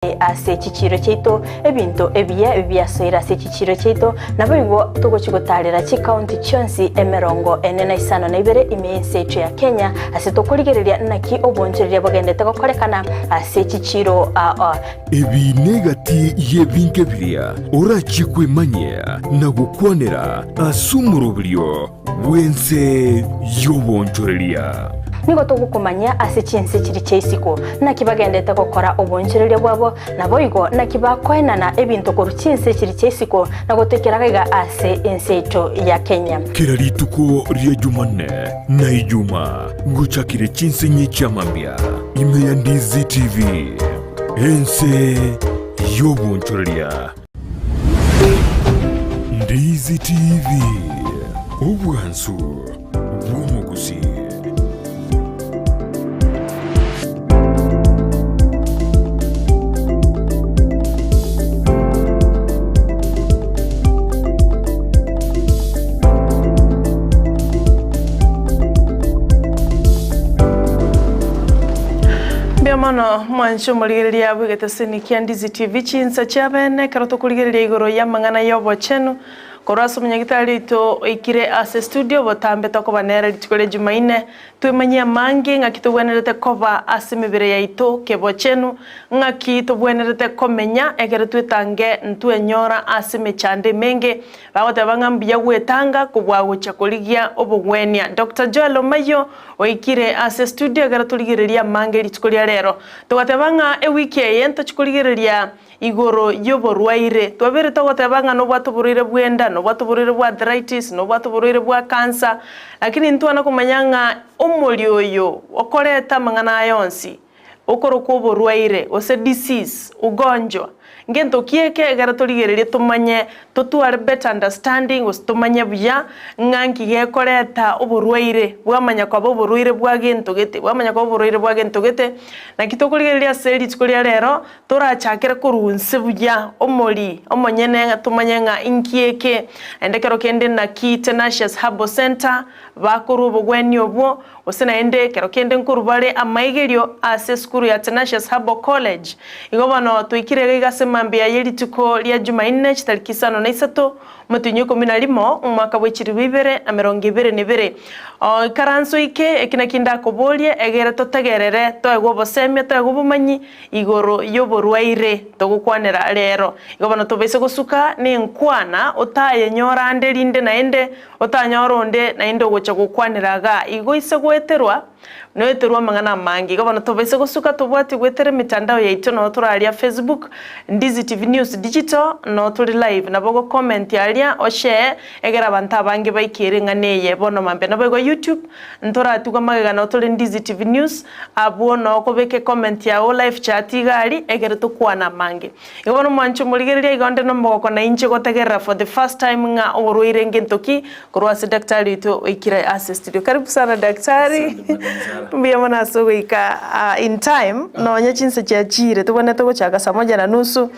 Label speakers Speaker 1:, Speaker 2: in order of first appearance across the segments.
Speaker 1: Ase chichiiro chiaito, ebinto ebiya biasoire ase chichiiro chiaito, naboigo togochia gotaarera chikaunti chionsi emerongo ene na isano na ibere ime y'ense yaito ya Kenya, ase tokorigereria naki oboonchoreria bogendete gokorekana ase chichiiro aa.
Speaker 2: Ebi negati y'ebinto biria orachie kwemanyia na gokwanera ase omoroberio bw'ense y'oboonchoreria.
Speaker 1: Nigo togokomanyia ase chinse chiria chia isiko, naki bagendete gokora oboonchoreria bwabo, naboigo naki bakoenana ebinto korwa chinse chiria chia isiko na gotoikera gaiga ase ense yaito ya Kenya.
Speaker 2: Kera rituko ria Jumanne na Ijumaa ngochakire chinsinyi chia mambia ime ya Ndizi TV, ense y'oboonchoreria. Ndizi TV, obwansu bw'omogusii.
Speaker 3: Mbuya mono mwanche omorigereria bw'egeteseni kia Ndizi TV chinsa chiabene ekero tokorigereria igoro y'amang'ana y'obochenu korwa ase omonyagitari oito oikire ase studio botambe tokoba nere rituko ria Jumaine Twemanyie amange ng'aki togwenerete koba ase emebere yaito kebochenu, ng'aki tobwenerete komenya ekero twetange ntwenyora ase emechando emenge. Bagoteba ng'a mbuya gwetanga kobua gochia korigia obogwenia. Doctor Joel Omayio oikire ase estudio ekero torigereria amange rituko ria rero. Togateba ng'a ewiki eye ntochi korigereria Igoro y'oborwaire, twabeire togoteba ng'a nobwate oborwaire bw'enda, nobwate oborwaire bwa arthritis, nobwate oborwaire bwa cancer, lakini ntwana komanya ng'a omori oyo okoreta amang'ana aya onsi, okorokwa oborwaire gose disease, ugonjwa, ngento ki eke ekero torigererie tomanye totware better understanding gose tomanye buya ng'a nki gekoreta oborwaire bwamanya koba oborwaire bwa gento gete, bwamanya koba oborwaire bwa gento gete. Naki tokorigereria ase rituko ria rero, Torachakere korwa inse buya omori omonyene ng'a tomanye ng'a inki eke, naende ekero kende naki Tenacious Herbal Centre bakorwa obogwenia obwo, gose naende ekero kende nkorwa bare amaigerio ase esukuru ya Tenacious Herbal College. Igo bono twaikire iga iga ase mambia ye rituko ria Jumaine chitariki isano na isato, Omotienyi o ikomi na rimo, omwaka bwe chilifu ibere na merongo ebere na ebere. Ikaranso ike, eki nakio ndakoborie, egere totegerere, toegwe obosemia, toegwe obomanyi igoro y'oborwaire togokwanera rero. Igo bono tobaise gosuka nenkwana, otayenyora ande rinde naende, otanyore onde naende ogocha gokwanera igaa. Igo ise goeterwa, Noeterwe amang'ana amange. Igo bono tobaise gosuka tobwati goetera emitandao yaito noo tore aria Facebook, Ndizi TV News Digital, noo tore live. Nabo ogo comment aria oshare egere abanto abange baikere eng'ana eye bono mambia. Naboigo YouTube ntoratigwe magega noo tore Ndizi TV News abwo noo okobeka ecomment yago live chat iga aria egere tokwane amange. Igo bono mwanche omorigereria igo onde nomogoko nainche gotegerera for the first time ng'a oborwaire ngento ki Korwa ase daktari oito oikire ase studio. Karibu sana daktari.
Speaker 4: Asante madam Sarah.
Speaker 3: Mbuya mono ase ogoika in time nonye chinsa chiachire tobwenerete gochaka saa moja na nusu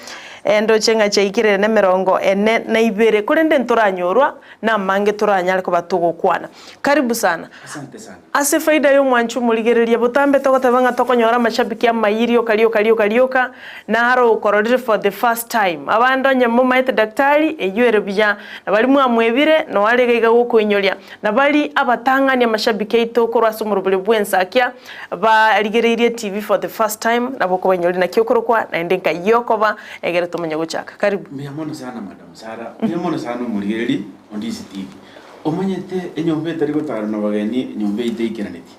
Speaker 3: ndoche ng'a chiaikire na emerongo ene na ibere korende ntoranyorwa na amange toranyare koba togokwana. Karibu sana.
Speaker 4: Asante sana.
Speaker 3: Ase efaida y'omwanchi omorigereria, botambe togoteba ng'a tokonyora amashabiki amayia rioka rioka rioka rioka, naro okororire for the first time. Abande onye momaete daktari, eyio ere buya, na baria mwamwebire, noyo are iga iga gokoinyoria. Na baria abatang'ani amashabiki aito korwa ase omorobori bw'ensakia, barigereirie TV for the first time, nabo okobainyoria naki okorokwa, naende nkai okoba, egere tomanye gochaka. Karibu.
Speaker 4: Mbuya mono sana madam Sarah, mbuya mono sana omorigereria o Ndizi TV. Omanyete enyomba etari gotaarwa nabageni, enyomba eyio teikeraneti.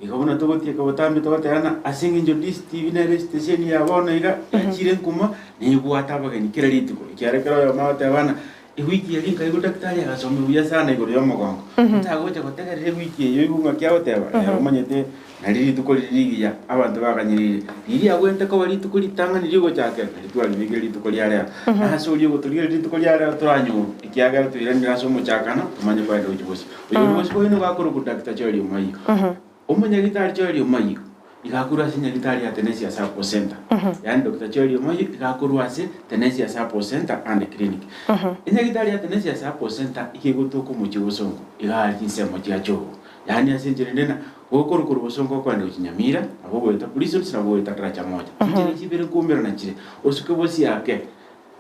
Speaker 4: Igo buna togotieka botambe togoteana, ase eng'encho DCTV nere esitesheni ya bono iga, yachire nkuma, nebwate abageni kera rituko. Ekiagera ekero oyomo agoteba ng'a ewiki eria nkaigwa daktari agasomia buya sana igoro ya omogongo, ntagocha gotegerera ewiki eyio oigwe ng'aki agoteba, nere omanyete Nario rituko riria rigiya abanto baganyereire, riria riagwenerete koba rituko ritang'ani ri'ogochakera, nario twaribekire rituko ria rero. Na ase oria ogotorigereria rituko ria rero toranyorwe, ekiagera toiranire ase omochakano, tomanye koenda gochia bosio. Oyo ore bosio boino nigo akorokwa Doctor Joel Omayio. Omonyagitari Joel Omayio iga akorwa ase nyagitari ya Tenesia Sacco Centre. Yaani Doctor Joel Omayio iga akorwa ase Tenesia Sacco Centre and Clinic. Enyagitari ya Tenesia Sacco Centre iga egotoka omochie o Bosongo, iga aria chinsemo chia Chogo. Yaani ase enchera ende na. Gokorwa korwa bosongo okoenda gochia Nyamira, nabo ogoeta Prisons, nabo ogoeta Daraja Moja. Chinchera echi ibere nkoumberana chire, osuke bosiake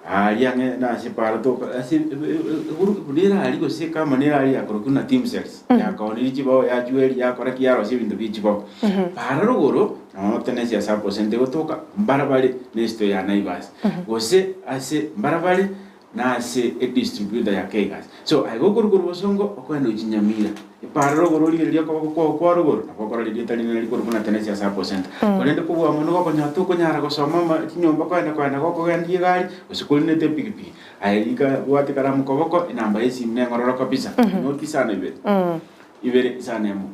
Speaker 4: aaria ang'e nase para toka ase eguru buna erari gose kama nerari yakorokwa buna Timsels, yakaonirie chibao yachueria yakora ki yarosia ebinto bie chibao. Para rogoro nabo Tenesia Sacco Centre egotoka mbarabare ne esito ya Naivas, gose ase mbarabare na ase edistributor ya Kgas. So aye gokorwa korwa bosongo okoenda gochia Nyamira, epaara rogoro origereria okoboko kwao kwa rogoro, nabo okorora erieta rinene rikorwa buna Tenesia Sacco Centre. Korende kobua mono gokonyora tokonyara gosoma ama chinyomba koenda koenda gokogendia egari gose korinete epikipiki. Aye rika bwate karamu koboko, enamba ya esimu neng'ororo kabisa, noti isano ibere, ibere isano emo.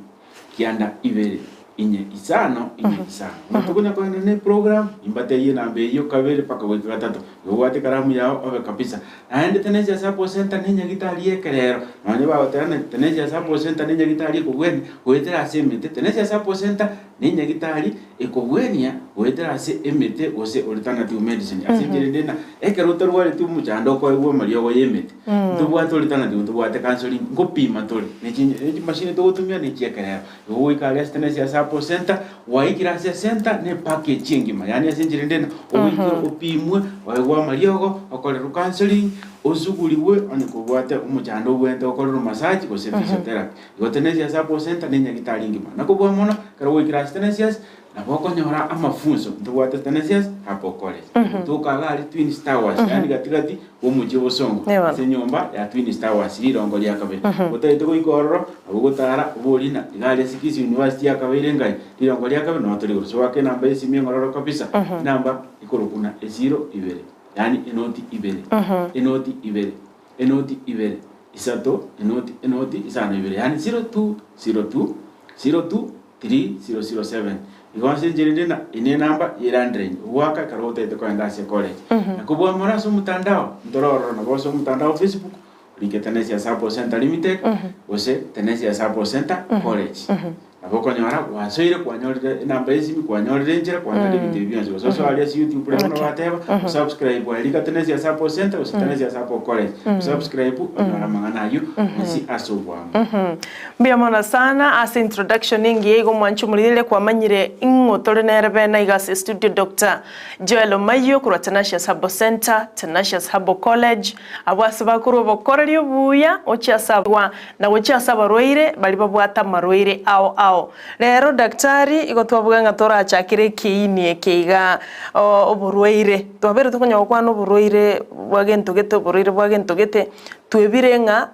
Speaker 4: Kianda ibere, inye isano, inye isano. Buna tokonya kogenda ne program, imbatebie enamba eyio kabere mpaka goika gatato. Igo obwate ekaramu yao obe kabisa. Naende Tenesia Support Center ne enyagitari y'ekerero. Nonye bagoteba ng'a Tenesia Support Center ne enyagitari ekobwenia goetera ase emete, Tenesia Support Center ne enyagitari ekobwenia goetera ase emete gose alternative medicine. Ase enchera ende ng'a ekero otarwareti omochando okoegwa amariogo y'emete, Ntobwate alternative, ntobwate counseling, nkopima tore, ne chi ne chimashini togotumia ne chiekerero. Igo goika aria ase Tenesia Support Center, gwaikire ase esenta ne epackage engima, yaani ase enchera ende oike opimwe, oegwe amariogo, okorerwe counseling, osugurigwe onye kobwate omochando obwenerete gokorerwa massage gose physiotherapy. Igo Tenesia Support Center ne enyagitari engima. Nakobua mono, ekero gwaikire ase Tenesias, Nabo okonyora amafunso ntobwate Athanasius Herbal College. Gotoka iga aria Twins Towers, yaani gati gati bw'omochie o Bosongo, ase enyomba ya Twins Towers, rirongo ria kabere. Otagete goika ororo, nabo ogotara oborie ng'a iga aria ase Kisii University yakabeire ngai, rirongo ria kabere noo tori igoro. So goaka enamba y'esimi eng'ororo kabisa, enamba ekorokwa ng'a esiro ibere, yaani enoti ibere, enoti ibere, enoti ibere, isato, enoti, enoti, isano ibere, yaani zero two, zero two, zero two, 3007. Igo ase enchera ende na eye nenamba ye landline ogoaka ekero otagete kogenda ase ecollege. Na kobua more ase omotandao, ntore ororo nabo ase omotandao Facebook, orike Tenesia Support Centre Limited gose Tenesia Support Centre College. Nabo okonyora gwasoire kwanyorire enamba ya esimi, kwanyorire enchera, kwanyorire ebinto ebi bionsi. Gose osoe aria ase YouTube riria buna bateba, osubscribe aye rika Tenesia Support Centre gose Tenesia Support College. Osubscribe onyore amang'ana ayio onsi ase obwango.
Speaker 3: Mbuya mono sana ase introduction engiya igo mwanche omorigereria kwamanyire ing'o tore nere bene iga ase studio Doctor Joel Omayio korwa Tenacious Herbal Centre, Tenacious Herbal College, abwo ase bakorwa obokoreri obuya gochia ase abwa na gochia ase abarwaire baria babwate amarwaire ao ao. Rero daktari igo twabuga ng'a torachakere ekiini eke iga oborwaire, twabeire tokonyara gokwana oborwaire bwa gento gete oborwaire bwa gento gete, twebire ng'a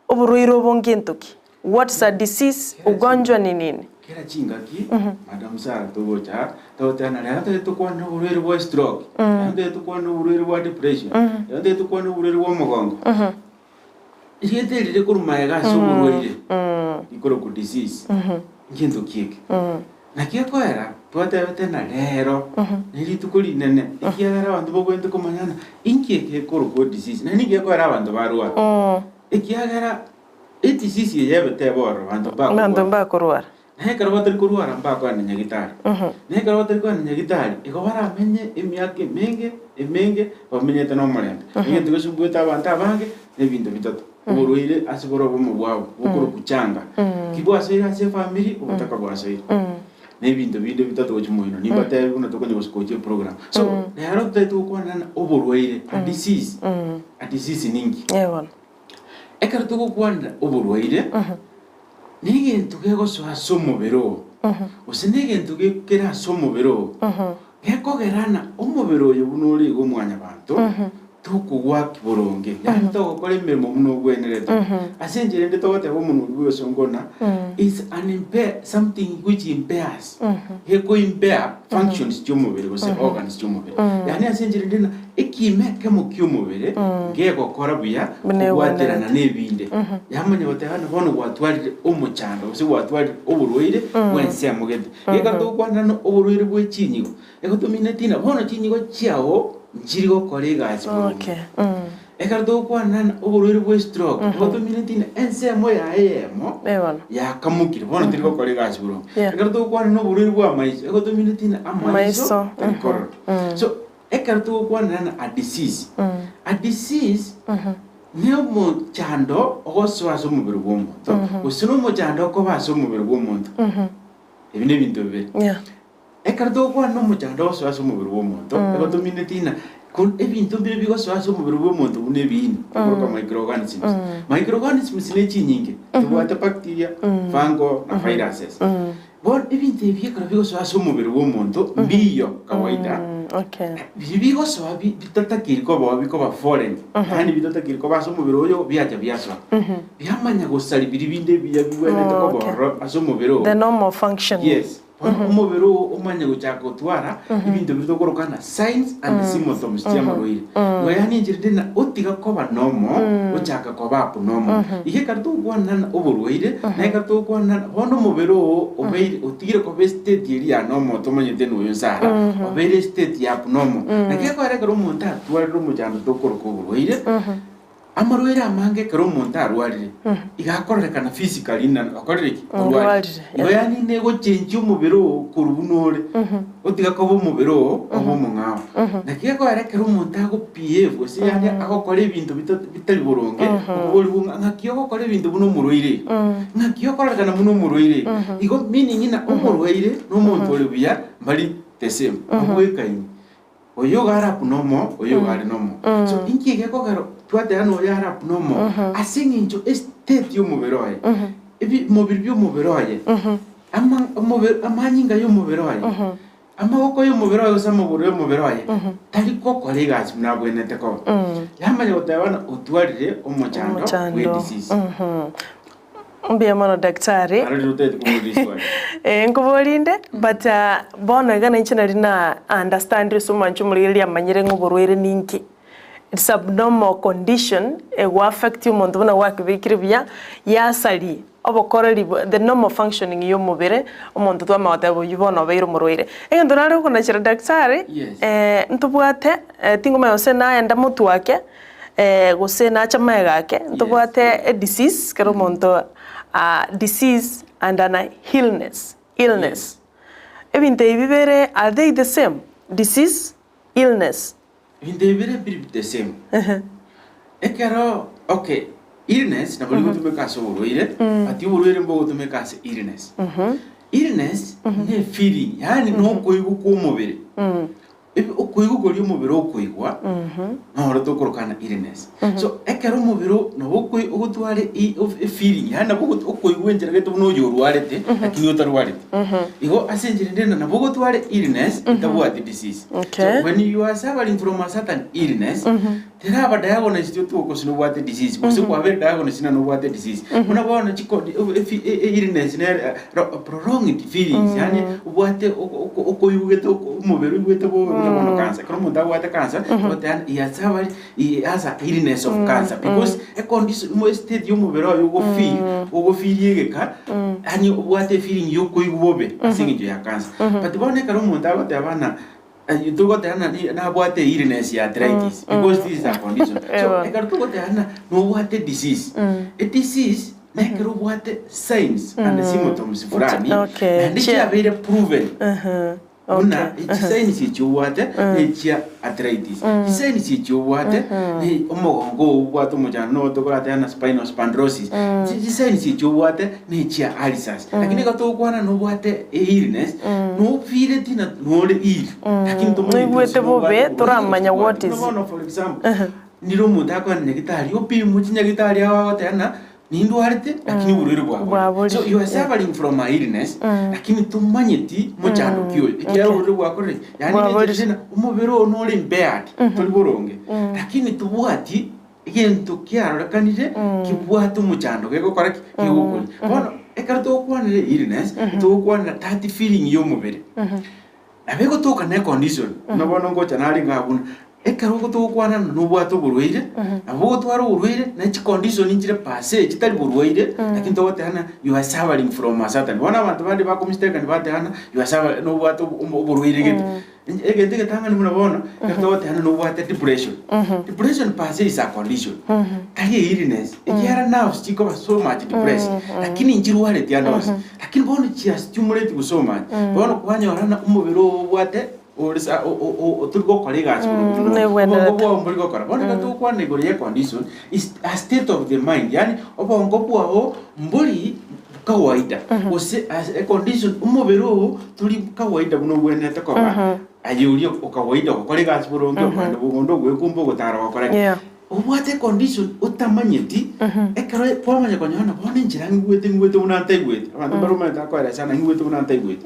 Speaker 3: Oborwaire obo ngento ki? What's a disease? Ugonjwa ni nini?
Speaker 4: Kera chingaki Madam Sarah togocha aa, togotebana rero ntotagete tokwane oborwaire bwa stroke, rero ntotagete tokwane oborwaire bwa depression, rero ntotagete tokwane oborwaire bwa omogongo. Erieta eri rikorwa magega ase oborwaire rikorokwa disease, ngento ki eke? Naki ekoera twatebete ng'a rero nerituko rinene, ekiagera abanto babwenerete komanya ng'a inki eke gekorokwa disease, naende ninki gekoera abanto barwara. Ekiagera edisease eye ebete ebe ororo, abanto
Speaker 3: Abanto
Speaker 4: mbakorwara.
Speaker 3: mbakorwara.
Speaker 4: Naye ekero batari korwara mbakoenda nyagitari. Na ekero batari koenda nyagitari, igo baramenye emiaka emenge emenge bamenyete nomorembe. Egento gesumbuete abanto abange, nebinto bitato. Oborwaire ase bore obomo bwabo, bokorokwa changa. Ki bwasoire ase efamiri, obotaka bwasoire. Na ebinto binde bitato gochia moino, nimbatebi buna tokonya gochia eprogram. So, rero totagete gokwana ng'a oborwaire, a disease, a disease ninki?
Speaker 3: Eh bono.
Speaker 4: Ekero togokwanera oborwaire, negento kegosoa ase omobere oo, gose negento kere ase omobere oo, gekogera ng'a omobere oyo buna ore iga omwanyabanto, tokogwaki boronge, yaani togokora emeremo buna obwenerete. Ase enchera ende togoteba omonwa oria bw'egesongo ng'a is an impair, something which impairs, geko impair functions chi'omobere gose organs chi'omobere. Yaani ase enchera ende ng'a ekiimo ekemo ki'omobere ngegokora buya
Speaker 3: Buna
Speaker 4: kobwaterana
Speaker 3: ebwenerete.
Speaker 4: na ebinde. Yamanya goteba ng'a bono gwatwarire omochando gose gwatwarire oborwaire bw'ensemo gete. Ekero togokwanera ng'a oborwaire bwe chinyigo, Egotomineti ng'a bono chinyigo chiao nchiri gokora egasi boronge.
Speaker 3: Okay. Mm.
Speaker 4: Ekero togokwana ng'a oborwaire bwa estroke, egotomineti ng'a ensemo yaye eyemo
Speaker 3: Eh bono.
Speaker 4: yakamokire, bono teri gokora egasi boronge.
Speaker 3: Yeah.
Speaker 4: Ekero togokwana ng'a oborwaire bwa amaiso, egotomineti ng'a amaiso
Speaker 3: Amaiso,
Speaker 4: tari korora. So, ekero togokwanera ng'a a disease, a disease ne omochando ogosoa ase omobere bw'omonto, gose na omochando okoba ase omobere bw'omonto. Ebi nebinto bibere.
Speaker 3: Yeah.
Speaker 4: Ekero togokwana omochando ogosoa ase omobere bw'omonto, igo tomineti ng'a ko ebinto mbire bigosoa ase omobere bw'omonto buna ebiini, tokoroka microorganisms. Microorganisms ne chinyinge, tobwate bacteria, fungal na viruses. Bono ebinto ebi ekero bigosoa ase omobere bw'omonto, mbiyo kawaida,
Speaker 3: Okay.
Speaker 4: biria bigosoa bi bitatakiri koba oo bikoba foreign, yaani bitatakiri koba ase omobere oyo biacha biasoa. Biamanya gosaria biria binde ebiya bibwenerete
Speaker 3: Oh,
Speaker 4: koba
Speaker 3: okay.
Speaker 4: ororo ase omobere oo.
Speaker 3: The normal functioning.
Speaker 4: Yes. Bono omobere oo omanye gochaka gotwara ebinto biria tokoroka ng'a signs and symptoms chi'amarwaire. Igo yaani enchera ende ng'a otiga koba normal, ochaka koba abnormal. Iga ekero togokwana ng'a oborwaire, na ekero togokwana ng'a bono omobere oo obeire otigire koba estate eria ya normal tomanyete noyo nse ara, obeire estate ya abnormal. Naki ekorera ekero omonto atwarire omochando tokoroka oborwaire, Amarwaire amange ekero omonto arwarire, iga akororekana physically ng'a okorire ki? Orwarire.
Speaker 3: Orwarire,
Speaker 4: Igo
Speaker 3: yeah.
Speaker 4: yaani negochenchia omobere oo korwa buna ore, otiga koba omobere oo obe omong'ao. Naki gekoera ekero omonto ago behave gose yaani agokora ebinto bita bitari boronge, okoborigwa ng'a ng'aki ogokora ebinto buna omorwaire iga? Ng'aki okororekana buna omorwaire iga? Igo meaning ng'a omorwaire na omonto ore buya mbari the same, babwekaini. Oyo iga are abnormal, oyo iga are normal. So inki gekogera twateba ng'a oyo are abnormal? Ase eng'encho estate y'omobere oye, ebi mobiri bi'omobere oye, ama omobere amanyinga y'omobere oye, amaboko y'omobere oye gose amagoro y'omobere oye, tari gokora egasi buna abwenerete koba. Yamanya goteba ng'a otwarire omochando bwe
Speaker 3: Omochando.
Speaker 4: disease.
Speaker 3: Mbuya mono daktari.
Speaker 4: Arori otagete koboria riswali.
Speaker 3: Eh, nkoboria inde, but ah, bono iga nainche nari na understand ase omwancho omorigereria amanyire ng'a oborwaire ninki. It's abnormal condition ego affect omonto buna gwakebekire buya, yasaria obokoreri bwa the normal functioning ya omobere, omonto twamanya goteba oyio bono obeire omorwaire. Egento nare gokonachera daktari,
Speaker 4: Yes.
Speaker 3: ntobwate tingomanya gose naenda motwe ake, gose nache amaiga ake, ntobwate a disease kera omonto disease and an illness, illness. Ebinto ebi bibere are they the same? Disease, illness.
Speaker 4: Ebinto ebi bire biri the same. Ekero okay, illness nabo rigotumeka ase oborwaire, but oborwaire mbogotumeka ase illness. Illness ne feeling, yaani nokoigwa kwa omobere. Ebi okoigwa koria omobere okoigwa, noro tokorokana illness. So ekero omobere oo nabo okoi ogotwara i of efeeling yaani nabo ogot okoigwa enchera gete buna oyo orwarete lakini otarwareti. Igo ase enchera ende nabo ogotwara illness etabwati disease.
Speaker 3: Okay.
Speaker 4: So when you are suffering from a certain illness, Teraba diagnosed otuo gose nobwate disease gose kwabere diagnosed ng'a nobwate disease. Buna bono chiko efi e illness nere prolonged feelings yaani obwate oko okoigwete omobere oigwete bobe buna bono cancer. Ekero omonto abwate cancer, ogoteba he has suffered he has a illness of cancer because econdition estate ya omobere oye ogofeel, ogofiria egeka yaani obwate efeeling ya okoigwa bobe ase eng'encho ya cancer. But bono ekero omonto agoteba ng'a Ayio togoteba ng'a ni nabwate illness ya arthritis because this is a condition. So
Speaker 3: Eeh.
Speaker 4: ekero togoteba ng'a nobwate disease, a disease nekero obwate signs and symptoms fulani
Speaker 3: Okay,
Speaker 4: naende
Speaker 3: chia-
Speaker 4: chiabeire proven buna
Speaker 3: Okay.
Speaker 4: chisigns echi obwate nechia arthritis, chisigns echi obwate ne omogongo oo obwate omochando nogo tokorateba ng'a spinal spondylosis, chi chisigns echi obwate nechia ulcers. Lakini igo togokwana nobwate illness, nofireti na nore ill, lakini tomanyeti
Speaker 3: Noigwete
Speaker 4: gose nobwate
Speaker 3: bobe,
Speaker 4: oborwaire
Speaker 3: toramanya
Speaker 4: gose
Speaker 3: what
Speaker 4: tobwati.
Speaker 3: is.
Speaker 4: Buna bono for example, nire omonto akoenda nyagitari, opimwe chinyagitari ao agoteba ng'a nindwarete lakini oborwaire bwaborire.
Speaker 3: Bwaborire,
Speaker 4: So you are
Speaker 3: yeah.
Speaker 4: suffering from a illness, lakini tomanyeti mochando ki oyo, ekiagera
Speaker 3: Okay.
Speaker 4: oborwaire bwakorire ki? Yaani
Speaker 3: Bwaborire.
Speaker 4: nenchera ere ng'a omobere oo nore impaired, tori boronge, lakini tobwati Egento kiarorekanire kebwate omochando gegokora ki? Kegokoria. Bono ekero togokwanera illness, togokwanera that feeling ya omobere. Nabo egotoka na econdition, buna bono ngocha nare iga abwo buna, ekero togokwana ng'a nobwate oborwaire, nabo ogotwara oborwaire na chicondition nchire per se chitari borwaire, lakini togoteba ng'a you are suffering from a certain. Bono abanto bande bakomistakani bateba ng'a you are suffering nobwate oborwaire gete. Egento egetang'ani buna bono, ekero togoteba ng'a nobwate depression. Depression per se is a condition, tari illness, ekiagera nerves chikoba so much depressed, lakini nchirwareti ande onsi, lakini bono chia stimulate so much, bono kwanyora ng'a omobere oo obwate. ore sa o- o- o- tori gokora egasi buna
Speaker 3: Buna ebwenerete.
Speaker 4: Obongo bwao mbori gokora. Bono iga togokwana igoro ya econdition, is a state of the mind, yaani obongo bwao mbori kawaida, gose ase econdition omobere oo tori kawaida buna obwenerete koba, aye oria okawaida ogokora egasi boronge, okogenda bogondo ogoekumba ogotara ogokora ki. Obwate econdition otamanyeti, ekero kwamanya konyora ng'a bono enchera ng'igwete ng'igwete buna ntaigweti, abanto mbare omanyete akoeresa ng'a ng'igwete buna ntaigweti.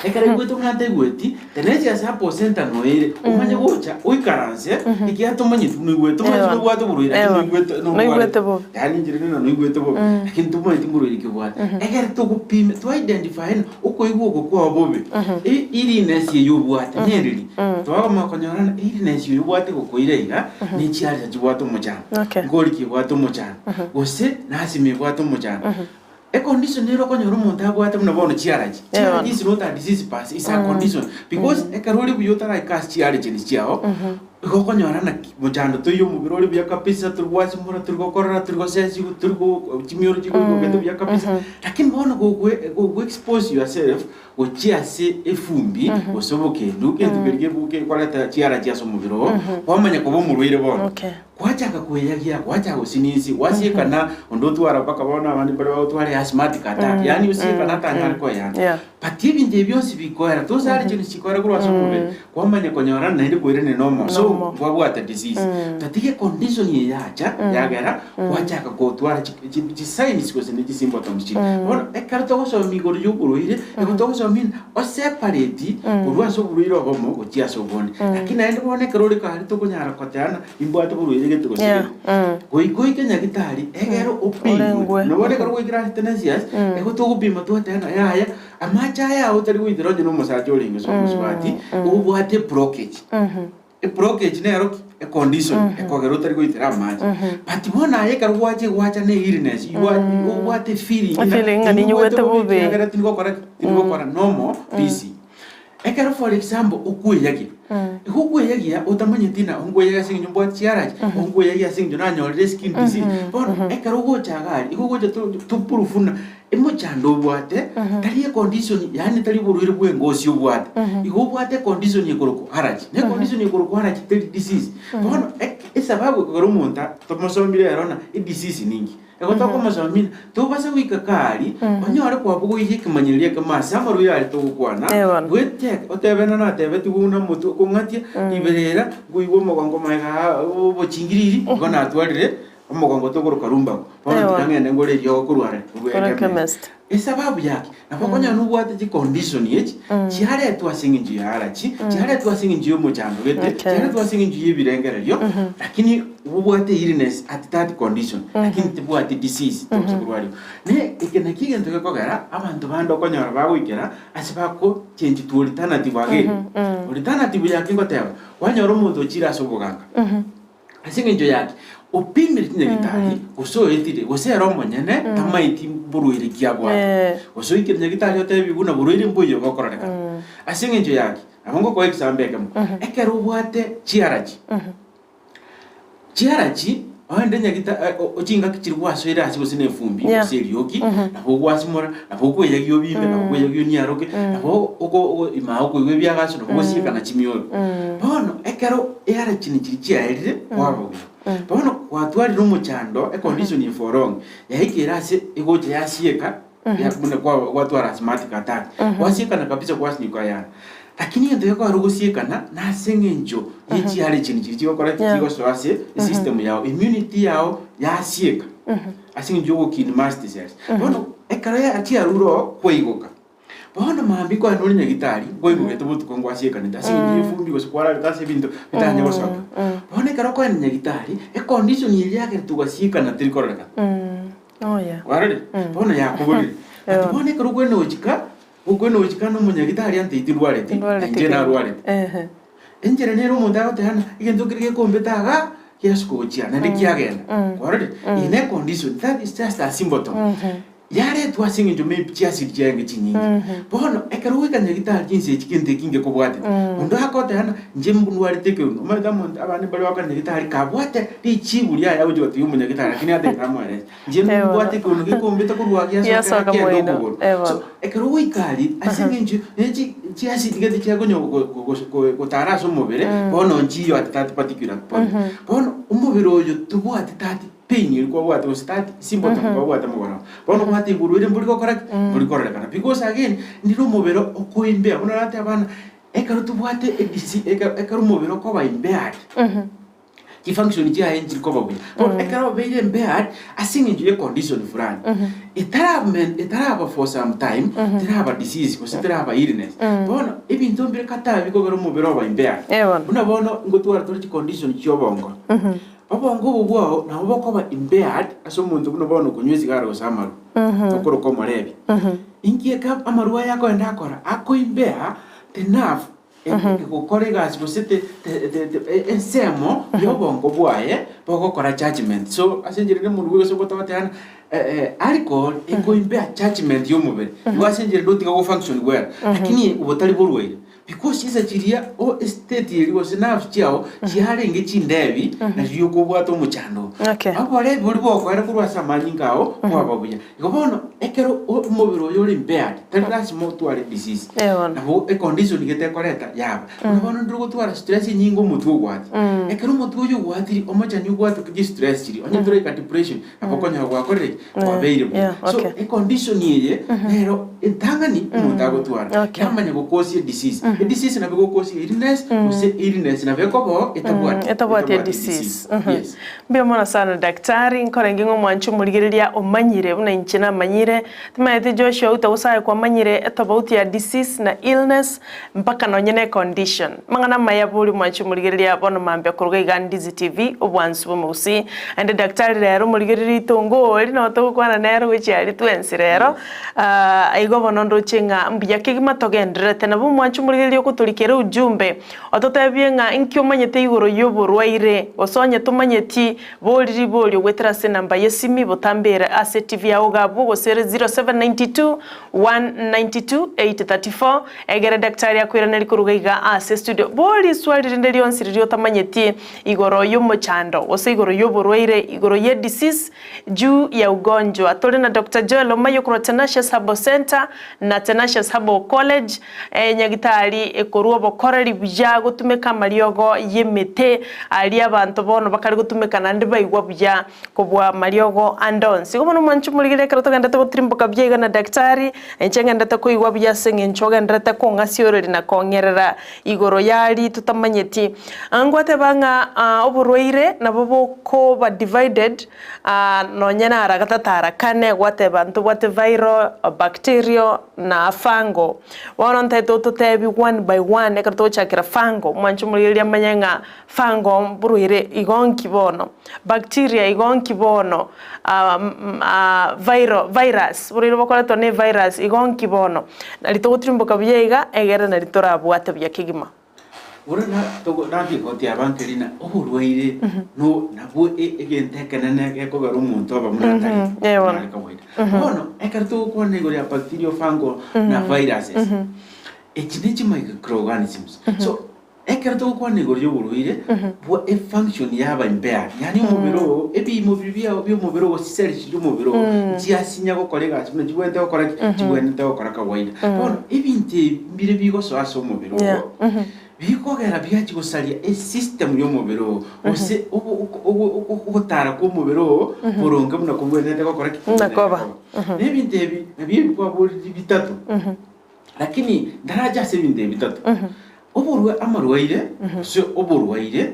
Speaker 4: Ekero aigwete buna ntaigweti, tenensi ase aposenta noere, omanye gocha oikaranse, ekiagera tomanyeti buna oigwete, tomanyeti buna obwate oborwaire lakini noigwete
Speaker 3: Noigwete bobe.
Speaker 4: Yaani enchera ere ng'a noigwete bobe, lakini tomanyeti mborwaire ki obwate. Ekero togopima, twa identify ng'a okoigwa oko kwao bobe, i- illness eye obwate nereri, twagoma konyora ng'a illness eye obwate gokoira iga, ne chiaresa chibwate omochando,
Speaker 3: Okay.
Speaker 4: nkori ki ebwate omochando, gose nasima ebwate omochando. Econdition nere okonyora omonto abwate buna bono chiarachi, chiarachi is not a disease per se, is a condition because ekero ore buya otaraika ase chiarecheni chiao, igo okonyora naki mochando toiyo omobere ore buya kabisa tori gwasimora, tori gokorora, tori gosesiwa, tori go chimioro chikoigogete buya kabisa, lakini bono gokwe gokwe expose yourself gochia ase efumbi gose obokendu, egento keria gekoreta chiarachi ase omobere oo, kwamanya koba omorwaire bono.
Speaker 3: Okay.
Speaker 4: Gwachaka kweyagia, gwachaka gosinisi, gwasiekana, onde otwara mpaka bono abande mbare bagotwara asthmatic attack, yaani osiekana atanyare koeyana.
Speaker 3: Yeah.
Speaker 4: But ebinto ebi bionsi bikoera, tosare chinto chikoera korwa ase omobere, kwamanya konyora naende koirania normal, so
Speaker 3: Normal.
Speaker 4: nkwabwate disease. Tatiga econdition eye yacha, yagera, gwachaka kotwara chi- chi- chisigns gose ne chisymptoms chiria. Bono ekero togosoma igoro ya oborwaire, nigo togosoma ng'a osepareti korwa ase oborwaire obomo gochia ase obonde. Lakini naende bono ekero ore kare tokonyara koteana Imbwate borwaire gete gose
Speaker 3: Yeah,
Speaker 4: gete.
Speaker 3: mm.
Speaker 4: Goika oike nyagitari egere opimwe.
Speaker 3: Orengwe.
Speaker 4: Nabo bono ekero gwaikire ase tenancies, ego togopima twateba ng'a yaya, amache aya ao otari goitera onye na omosacha orenge gose omosubati, obwate eblockage. Eblockage nero ki? Econdition ekogera otari goitera amache. But bono aye ekero gwacha egwacha na illness, you are obwate efeeling ng'a
Speaker 3: Efeeling ng'a ninyigwete
Speaker 4: ninyigwete bobe
Speaker 3: bobe.
Speaker 4: ekiagera tinigokora ki? Tinigokora normal busy. Ekero for example okweyagia, igo okweyagia otamanyeti ng'a onkweyagia ase eng'encho mbwate chiarachi, onkweyagia ase eng'encho nanyorire skin disease. Bono ekero ogocha iga aria, igo ogocha to to prove buna emochando obwate tari econdition yaani tari oborwaire bwa engosi obwate, igo obwate econdition ekorokwa allergy, na econdition ekorokwa allergy teri disease. Bono ek esababu ekogera omonto tomosomire ero ng'a edisease ninki. Igo tokomosomia, tobasa goika kaari, onyore kwabogoirie ekemanyererio ekemo ase amarwaire aria togokwana,
Speaker 3: Bono.
Speaker 4: bwete otebe ng'a natebetigwe buna omotwe okong'atia, riberera, nkoigwa omogongo magega aa obochingiriri, igo natwarire omogongo tokoroka lumbago. Bono
Speaker 3: Bono.
Speaker 4: tiga ng'ende ngore eriogo korwa are, korwa
Speaker 3: Korwa
Speaker 4: ekemest.
Speaker 3: ekemest.
Speaker 4: Esababu yaki, nabo okonyora nobwate chicondition echi, chiaretwa ase eng'encho ya allergy, chiaretwa ase eng'encho y'omochando gete,
Speaker 3: Okay.
Speaker 4: chiaretwa ase eng'encho y'ebirengererio, lakini obwate illness at that condition, lakini tibwati disease tobasa korwaria. Ne eke nakio egento gekogera, abanto bande okonyora bagoikera ase bako change to alternative again. Alternative yaki ngoteba, kwanyora omonto ochire ase oboganga, Ase engencho yaki, opimire chinyagitari, gose oetire, gose ere omonyene tamaeti mborwaire ki abwate. Gose oikire nyagitari otebiwe buna borwaire mboiyo bokororekana. Ase engencho yaki, nabo ngokoa egesambe ekemo, ekero obwate chiarachi, chiarachi oende nyagita chingaki chiria gwasoire ase gose na efumbi gose erioki, nabo ogwasimora, nabo okweyagia obimbe, nabo okweyagia oniaroke, nabo oko ime okoigwa ebiagaso, nabo ogosiekana chimioro. Bono ekero earachini chiria chiaerire, kwaba buya. Bono kwatwarire omochando, econdition eye for long, yaikire ase egocha yasieka, ya buna kwa gwatwara asthmatic attack, gwasiekana kabisa gwasinyuka yana. Lakini egento gekogera ogosiekana, nase eng'encho ye chiarechini chiria chigokora ki? Chigosoa ase esystem yao, immunity yao yasieka, ase eng'encho ya ogokini mast cells. Bono ekero ya chiarure oo, kwaigoka. Bono mambia kwane ore nyagitari, nkwaigogete botuko ngwasiekanete ase eng'encho y'efumbi gose kwararete ase ebinto bitanyare gosoka. Bono ekero okoenda nyagitari, econdition eria yagerete ogasiekana teri kororekana. Kwarorire? Bono yakoborire. But bono ekero okoenda gochika, okoenda gochika na omonyagitari antebi tindwareti,
Speaker 3: Tindwareti
Speaker 4: inche
Speaker 3: kende.
Speaker 4: narwarete. Enchera nere omonto agoteba ng'a egento keria gekombete igaa, giasuka gochia naende kiagenda. Kwarorire? Eye ne econdition, that is just a symptom. Yaretwa ase eng'encho maybe chiasiri chiarenge chinyinge. Bono ekero ogoika nyagitari chinsa echi gento eki nkekobwatete. Onde agoteba ng'a inche ndwarete ekerundo, omanyete omonto abande mbare bakogenda nyagitari kabwate richibu riaye agochi gotebia omonyagitari lakini atagete amoerese. Inche mbwate ekerundo gekombeta korwa aria
Speaker 3: Giasoka
Speaker 4: giasoka kegenda
Speaker 3: moino,
Speaker 4: okogoro.
Speaker 3: eh
Speaker 4: So
Speaker 3: bono.
Speaker 4: ekero ogoika aria ase eng'encho ne chi chiasidi gete chiakonya go- go- go- go- gotara ase omobere, bono nchiyo at that particular point. Bono omobere oyo tobwati that pain eria kwabwate gose that symptom kwabwate mogoroba. Bono obwate igoro ere mbori gokora ki? Mbori kororekana. Because again, ndire omobere okoimbea, buna oratebe ng'a ekero tobwate edisi ekero ekero omobere okoba impaired, chifunction chiaye nchiri koba buya. Bono ekero obeire impaired, ase eng'encho ya econdition fulani, etaramen etaraba for some time, teraba disease gose teraba illness. Bono ebinto mbire kata bikogera omobere oba impaired.
Speaker 3: Eh bono.
Speaker 4: Buna bono ngotwara tore chicondition chia obongo. Obongo obo bwao nabo bokoba impaired ase omonto buna bono okonywa esigara gose amarwa, tokoroka omorebi. Inki eke amarwa aya akoenda akora? Akoimbea the nerve egokora egasi gose te te te te ensemo ya obongo bwaye bogokora judgement. So ase enchera ere omonto gose gotogoteba ng'a alcohol ekoimbea judgement ya omobere, igo ase enchera ende otiga go function well, lakini obotari borwaire. Because chinsa chiria o estate eria gose nerves chiao chiarenge chindebi nario okobwata omochando oo.
Speaker 3: Okay.
Speaker 4: Oborebi boria bokoera korwa ase amanyinga ao kwaba buya. Igo bono ekero o- omobere oyo ore impaired tari lasima otware disease.
Speaker 3: Eh bono.
Speaker 4: Nabo econdition gete ekoreta yaba. Buna bono ndire gotwara stress enyinge omotwe ogwatia. Ekero omotwe oyo ogwatiri omochani ogwate chistress chiria onye toraika depression nabo okonyora gwakorire ki? Kwabeire buya.
Speaker 3: Yeah,
Speaker 4: So
Speaker 3: okay.
Speaker 4: econdition eye nero entang'ani omonto agotwara.
Speaker 3: Okay.
Speaker 4: Yamanya gokosia edisease. Edisease nabo egokosia illness gose illness nabo ekobao etabwati
Speaker 3: Etabwati edisease.
Speaker 4: Yes.
Speaker 3: Mbuya mono sana daktari, nkorenge ng'a omwanchi omorigereria omanyire buna inche namanyire. Timanyeti Joshua Outa gose aye kwamanyire etobauti ya disease na illness mpaka nonye ne condition. Amang'ana amaya bori omwanchi omorigereria bono mambia koruga iga Ndizi TV obwansu bw'omogusii. Naende daktari rero omorigereria oito ori nabo togokwana nere gochia aria twensi rero igo bono ndoche ng'a mbuya kegima togendererete. Nabo omwanchi omorigereria ogotorikera ujumbe ototebie ng'a inki omanyete igoro y'oborwaire gose onye tomanyeti bori ribori ogoetera ase enamba y'esimi botambe ere ase TV yao iga abwo gose ere 0792 192 834 Egere daktari akoiranerie koruga iga ase estudio, Bori iswali rinde rionsi riria otamanyeti igoro y'omochando, gose igoro y'oborwaire, igoro ye disease juu ya ugonjwa. Tore na Doctor Joel Omayo korwa Tenacious Herbal Centre na Tenacious Herbal College, enyagitari ekorwa obokoreri buya gotumeka amariogo y'emete aria abanto bono bakare gotumeka naende baigwa buya. Kobua mariogo ande onsi. Igo bono mwanche omorigereria ekero togenderete gotirimboka buya iga na daktari, inche ngenderete koigwa buya ase eng'encho ogendererete kong'asioreria na kong'erera igoro y'aria totamanyeti. Ngwateba ng'a oborwaire nabo bokoba divided nonye nara gatato ara kane, gwateba ntobwate viral, bacterial na fungal. Bono ntaete ototebi one by one ekero togochakera fungal, mwanche omorigereria amanye ng'a Fungal mborwaire igo nki bono? Bacteria igo nki bono? Viral, virus, borwaire bokoretwa ne virus igo nki bono? Nari togotirimboka buya iga egere nari torabwate buya kegima.
Speaker 4: Bono na togo natie gotiaba nkeri na oborwaire no nabwo e- egento ekenene gekogera omonto obe buna atari
Speaker 3: eh bono.
Speaker 4: are kawaida. Bono ekero togokwana igoro ya bacterial, fungal na viruses, echi ne chimicroorganisms. So Ekero togokwana igoro y'oborwaire bwa efunction yaba impaired, yaani omobere oo, ebiimo biria biao bi'omobere oo gose chicells chi'omobere oo nchiasinya gokora egasi buna chibwenerete gokora ki? Chibwenerete gokora kawaida. Bono ebinto ebi mbire bigosoa ase omobere oo, bikogera biachia gosaria esystem y'omobere oo, gose obo ogo ogo ogotara kw'omobere oo boronge buna kobwenerete gokora ki?
Speaker 3: Buna
Speaker 4: Kobwenerete
Speaker 3: koba.
Speaker 4: koba. Na ebinto ebi nabio ebi kwaborire bitato, lakini ndarache ase ebinto ebi bitato. Oborwa amarwaire gose oborwaire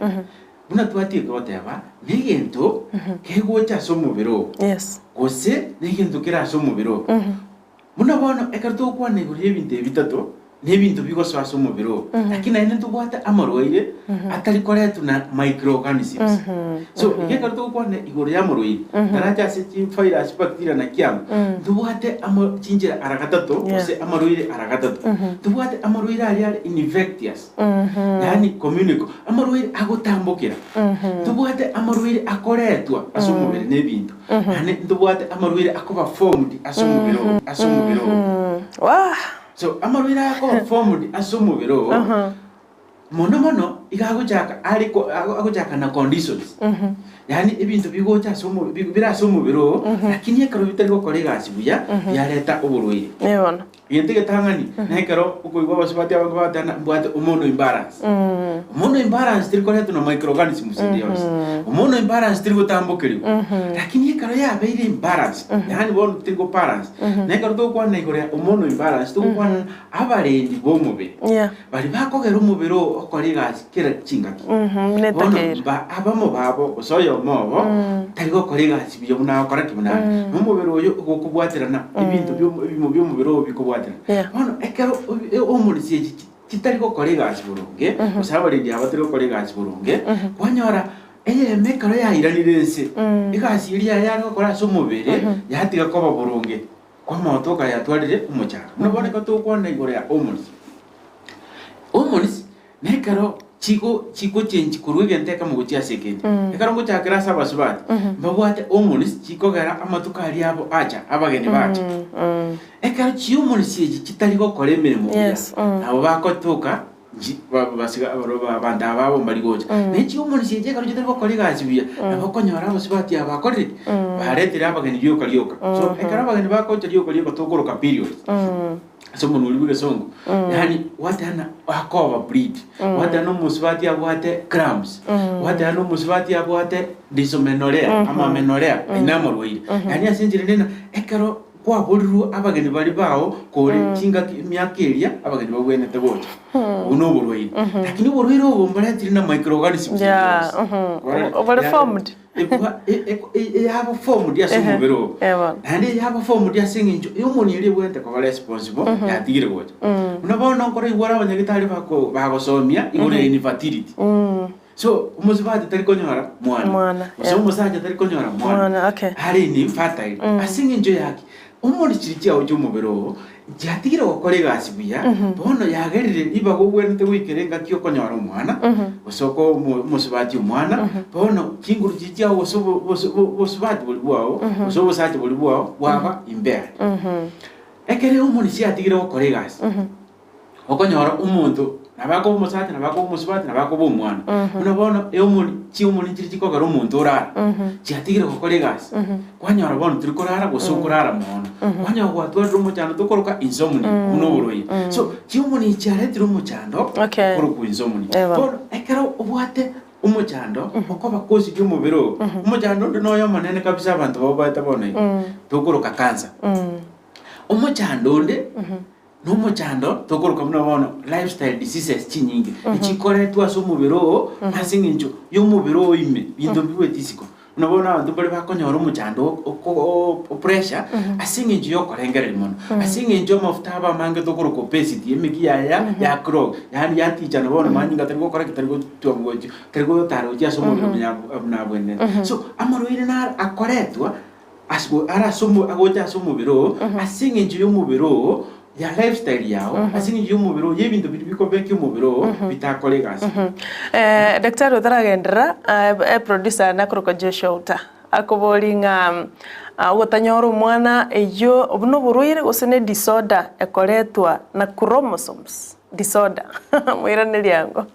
Speaker 4: buna twatiga goteba negento kegocha ase omobere oo
Speaker 3: Yes.
Speaker 4: gose negento kere ase omobere oo. Buna bono ekero togokwana igoro y'ebinto ebi bitato. Nebinto bigosoa ase omobere oo. Lakini naende ntobwate amarwaire atari koretwa na microorganisms. So iga ekero togokwana igoro ya amarwaire, tarache ase chivirus, bacteria na kiang'o, ntobwate amo chinchera ara gatato gose amarwaire ara gatato. Ntobwate amarwaire aria are infectious, yaani communicable, amarwaire agotambokera. Ntobwate amarwaire akoretwa ase omobere na ebinto, naende ntobwate amarwaire akoba formed ase omobere oo, ase omobere oo.
Speaker 3: Wah!
Speaker 4: So amarwaire aya akoba formed ase omobere oo, mono mono iga agochaka are ko agochaka na conditions. Yaani ebinto bigocha ase omo bire ase omobere oo, lakini ekero bitari gokora egasi buya, biareta oborwaire.
Speaker 3: Ee bono.
Speaker 4: Egento egetang'ani, na ekero okoigwa abasubati abange bagoteba ng'a mbwate hormonal imbalance. Hormonal imbalance teri koretwa na microorganisms ende yonsi. Hormonal imbalance teri gotambokerigwa. Lakini ekero yabeire imbalance, yaani bono teri go balance, Na ekero togokwana igoro ya hormonal imbalance, togokwana abarendi b'omobere,
Speaker 3: Yeah.
Speaker 4: baria bakogera omobere oo okore egasi kera chingaki.
Speaker 3: Mhm,
Speaker 4: Bono
Speaker 3: netakeire.
Speaker 4: ba abamo babo gose oyomo obo tari gokora egasi buya buna agokora ki buna are. Na omobere oyo ogokobwaterana ebinto bio ebimo bi'omobere oo bikobwaterana.
Speaker 3: Yeah.
Speaker 4: Bono ekero obi hormones echi chitari gokora egasi boronge, gose abarendi aba batari gokora egasi boronge, kwanyora Eyemo ekero yairanire ense, egasi eria yaye yare gokora ase omobere yatiga koba boronge, kwamaotoka yatwarire omochando. Buna bono ekero togokwana igoro ya hormones, hormones nekero chigo chigochengi korwa egento ekemo gochia ase ekende. Ekero ngochakera ase abasubati, mbabwate hormones chikogera amatuko aria abo acha, abageni bacha. Ekero chihormones echi chitari gokora emeremo buya, nabo bagotoka Nchi basiga abarobwo abanto aba abo mbari gocha. Ne chiomoni chiaye chiekero chitari gokora egasi buya, nabo okonyora abasubati aba bakorire ki? Baretire abageni rioka rioka. So ekero abageni bagocha rioka rioka tokoroka periods ase omonwa oria bwa egesongo, yaani gwateba akoba bleed, gwateba na omosubati abwate cramps, gwateba na omosubati abwate dysmenorrhea, amamenorrhea, ayio namarwaire. Yaani ase enchera ende ng'a ekero Kwaborirwe abageni baria bao kore chingaki emiaka eria abageni bagwenerete gocha. Obwo noborwaire. Lakini oborwaire obo mboretire na microorganisms
Speaker 3: Yeah,
Speaker 4: ende yonsi.
Speaker 3: mhm.
Speaker 4: Korora,
Speaker 3: Obore
Speaker 4: ya-
Speaker 3: formed.
Speaker 4: Ekwa- e- e- e- yaba formed ase
Speaker 3: Ehe,
Speaker 4: omobere oo.
Speaker 3: eh bono.
Speaker 4: Naende yaba formed ase eng'encho ehormone eria ebwenerete koba responsible yatigire gocha. Buna bono nkoraigwe ore abanyagitari bako bagosomia igoro ya infertility. So omosubati tari konyora mwana,
Speaker 3: Mwana,
Speaker 4: gose
Speaker 3: yeah.
Speaker 4: omosacha tari konyora mwana,
Speaker 3: Mwana, okay.
Speaker 4: are infertile. Ase eng'encho yaki, omori chiri chiao chi'omobere oo chiatigire gokora egasi buya, bono yagerire ribaga obwenerete goikera engaki okonyora omwana, gose oko omo- omosubati omwana, bono chinguru chiri chiao gose obo- bos- bo- obosubati boria bwao, gose obosacha boria bwao bwaba impaired. Ekero omori chiatigire gokora egasi, Okonyora omonto nabo akoba omosacha, nabo akoba omosubati, nabo akoba omwana. Buna bono ehomoni, chihomoni nchiria chikogera omonto orara, chiatigire gokora egasi, kwanyora bono tori korara gose okorara mono. Kwanyora gwatwarire omochando tokoroka insomnia, buna oborwaire. So chihomoni echi chiaretire omochando
Speaker 3: Okay.
Speaker 4: okorokwa insomnia.
Speaker 3: Eba.
Speaker 4: Bono ekero obwate omochando okoba kosiria omobere oo, omochando onde noyo omonene kabisa abanto baoboete bono iga, tokoroka cancer. Omochando onde. Nomochando tokoroka buna bono lifestyle diseases chinyinge echikoretwa ase omobere oo ase eng'encho y'omobere oo ime binto mbibweti isiko. Buna bono abanto mbare bakonyora omochando oko o pressure ase eng'encho y'okorengereria mono, ase eng'encho amafuta abo amange tokoroka obesity emeki yaye ya ya clog yaani yatichana bono manyinga tari gokora ki tari gotwa gochi tari gotara gochia ase omobere buya buna abwenerete. So amarwaire naro akoretwa Ase are ase omo agocha ase omobere oo, ase eng'encho y'omobere oo, ya lifestyle yao, ase eng'encho y'omobere oo, y'ebinto biria bikobekia omobere oo, bitakora egasi.
Speaker 3: Eh, daktari otaragenderera, eh, eproducer nakorokwa Joshua Uta, akobori ng'a ah, ogotanyora omwana eyio obwo noborwaire gose ne disorder ekoretwa na chromosomes. Disorder. Moiranerie ango.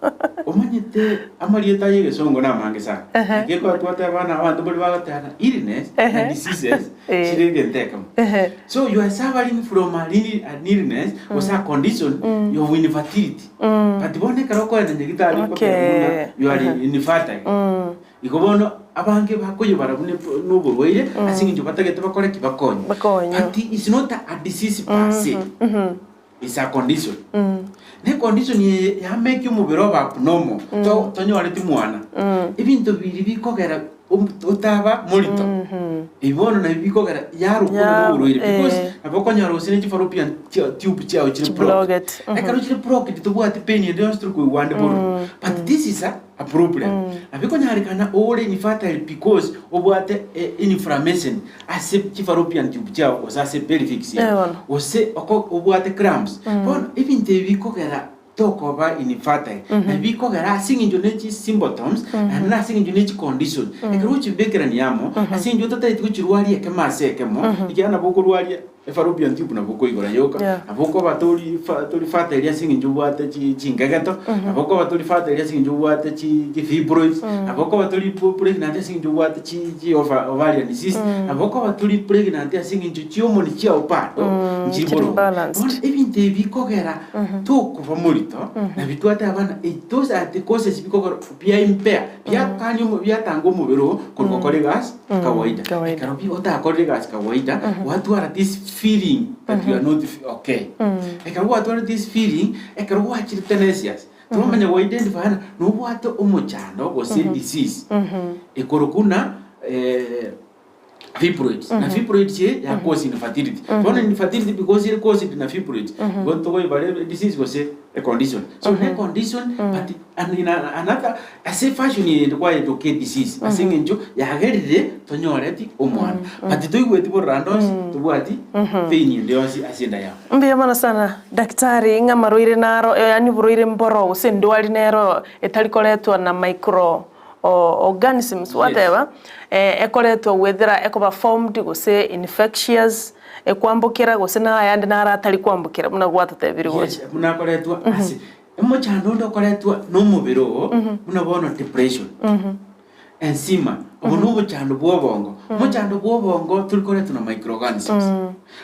Speaker 4: Omanyete amarieta aya egesongo namange sana.
Speaker 3: Ehe.
Speaker 4: Naki ekero twateba bana abanto mbare bagoteba ng'a illness na
Speaker 3: Ehe.
Speaker 4: diseases
Speaker 3: Eh.
Speaker 4: chire egento ekemo.
Speaker 3: Ehe.
Speaker 4: So you are suffering from a lini- an illness gose a condition of infertility. But bono ekero okoenda nyagitari
Speaker 3: Okay.
Speaker 4: okoteba buna you are infertile. Igo bono abange bakoyobara buna noborwaire ase eng'encho batagete bakore ki? Bakonywe.
Speaker 3: Bakonywe.
Speaker 4: But it's not a disease per se. Is a condition. Ne condition eye yameki omobere obe abnormal, to tonyoreti mwana. Ebinto biri bikogera. Otaba morito. Ebi bono nabio bikogera yarokwa
Speaker 3: Ya,
Speaker 4: buna oborwaire because
Speaker 3: eh.
Speaker 4: nabo okonyora gose ne chifallopian tube chiao chire blocked.
Speaker 3: Blocked, mhm.
Speaker 4: Ekero chire blocked tobwati pain ende yonsi tori koigwa ande bororo. But this is a problem. Nabo ekonyarekana ore infertile because obwate inflammation ase chifallopian tube chiao gose ase pelvic
Speaker 3: Eh,
Speaker 4: ciao
Speaker 3: bono.
Speaker 4: gose oko obwate cramps. Bono ebinto ebi bikogera Tokoba infertile, na bikogera ase eng'encho ne chi symptoms naende na ase eng'encho ne chi condition. Ekero ogochibekerania amo, ase eng'encho otatageti gochirwaria ekemo ase ekemo, ekiagera nabo okorwaria efallopian tube nabo okoigora yoka,
Speaker 3: Yeah.
Speaker 4: nabo okoba tori fa tori fertile ase eng'encho obwate chi chingegeto, nabo okoba tori fertile ase eng'encho obwate chi chifibroids, nabo okoba tori pregnant ase eng'encho obwate chi chi ova ovarian cyst, nabo okoba tori pregnant ase eng'encho chihormone chiao bado nchiri
Speaker 3: Chiri
Speaker 4: boronge.
Speaker 3: balanced.
Speaker 4: Bono ebinto ebi bikogera Tokoba morito, na bitwate abana, those are the causes bikogera bia impair, biakania omo biatanga omobere oo korwa gokora egasi kawaida.
Speaker 3: Kawaida.
Speaker 4: Ekero bi otakorire egasi kawaida, gwatwara this feeling that you are not okay. Ekero gwatwara this feeling, ekero gwachire tenacious, twamanya go identify ng'a nobwate omochando gose disease, ekorokwa buna fibroids na fibroids eye ya cause infertility bono infertility because ere caused na fibroids igo tokoyebara ebe disease gose a condition so ne condition but and in another ase efashion eye kwaetoka edisease ase eng'encho yagerire tonyoreti omwana but toigweti bororo ande onsi tobwati pain ende yonsi ase enda yao.
Speaker 3: Mbuya mono sana daktari, ng'a amarwaire naro yaani oborwaire mboro gose endwari nero etari koretwa na micro organisms gwateba ekoretwa goetera ekoba formed gose infectious ekwambokera gose na ayande naro atari kwambokera buna gwatotebirie gocha.
Speaker 4: Yes, buna akoretwa ase omochando onde okoretwa na omobere oo buna bono depression, ensima, obo na obochando bwa obongo. Omochando bwa obongo tori koretwa na microorganisms.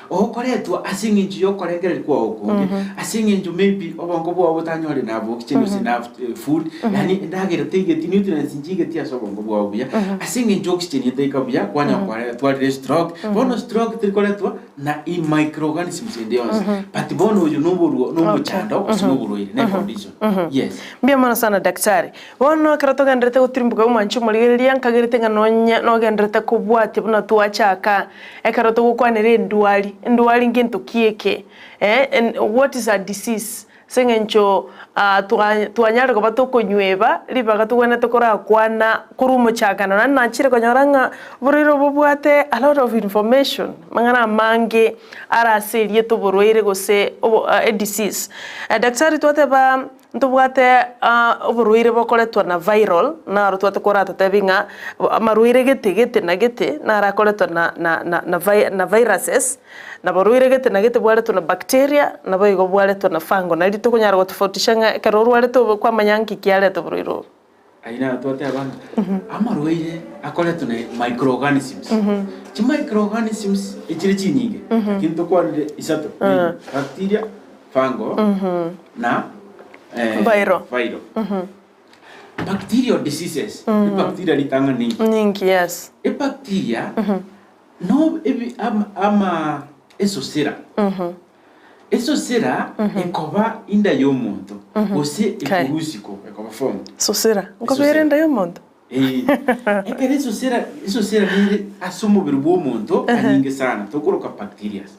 Speaker 4: Ogokoretwa ase eng'encho y'okorengereria kwao okonge, ase eng'encho maybe obongo bwao botanyore enough oxygen gose enough food, yaani endagera teigeti nutrients nchiigeti ase obongo bwao buya, ase eng'encho oxygen etaika buya kwanya kore twarire stroke, bono stroke terikoretwa na i microorganisms ende yonsi, but bono oyo noborwo nomochando gose noborwaire ne condition, yes.
Speaker 3: Mbuya mono sana daktari. Bono ekero togendererete gotirimboka omwanchi omorigereria, nkagerete ng'a nonye nogendererete kobwatia buna twachaka Ekero togokwanera endwari, endwari ngento ki eke? Eh, what is a disease? Ase eng'encho twanyare koba tokonyweba ribaga togwenerete korakwana korwa omochakano. Naende nachire konyora ng'a oborwaire obo bobwate a lot of information, amang'ana amange are ase erieta oborwaire gose a disease. Daktari twateba Ntobwate oborwaire bokoretwa na viral, naro twate koratotebi ng'a amarwaire gete gete na gete naro akoretwa na na na na vi na viruses, na borwaire gete na gete bwaretwa na bacteria, naboigo bwaretwa na fungal. Nari tokonyara gotofautisha ng'a ekero orwarete obo kwamanya nki kiareta oborwaire obo.
Speaker 4: Ayio naro twateba ng'a amarwaire akoretwa na microorganisms. Chi microorganisms echire chinyinge, lakini tokwanire isato, bacteria, fungal na
Speaker 3: Viral.
Speaker 4: viral. Bacterial diseases, ebacteria ritang'ani ninki?
Speaker 3: Ninki, yes.
Speaker 4: Ebacteria no ebi ama ama esosera. Esosera ekoba inda y'omonto, gose
Speaker 3: Okay.
Speaker 4: ekurusiko ekoba formed.
Speaker 3: Sosera, nkoba ere enda y'omonto?
Speaker 4: Ee. Ekero esosera, esosera nere ase omobere bw'omonto anyinge sana, tokoroka bacterias.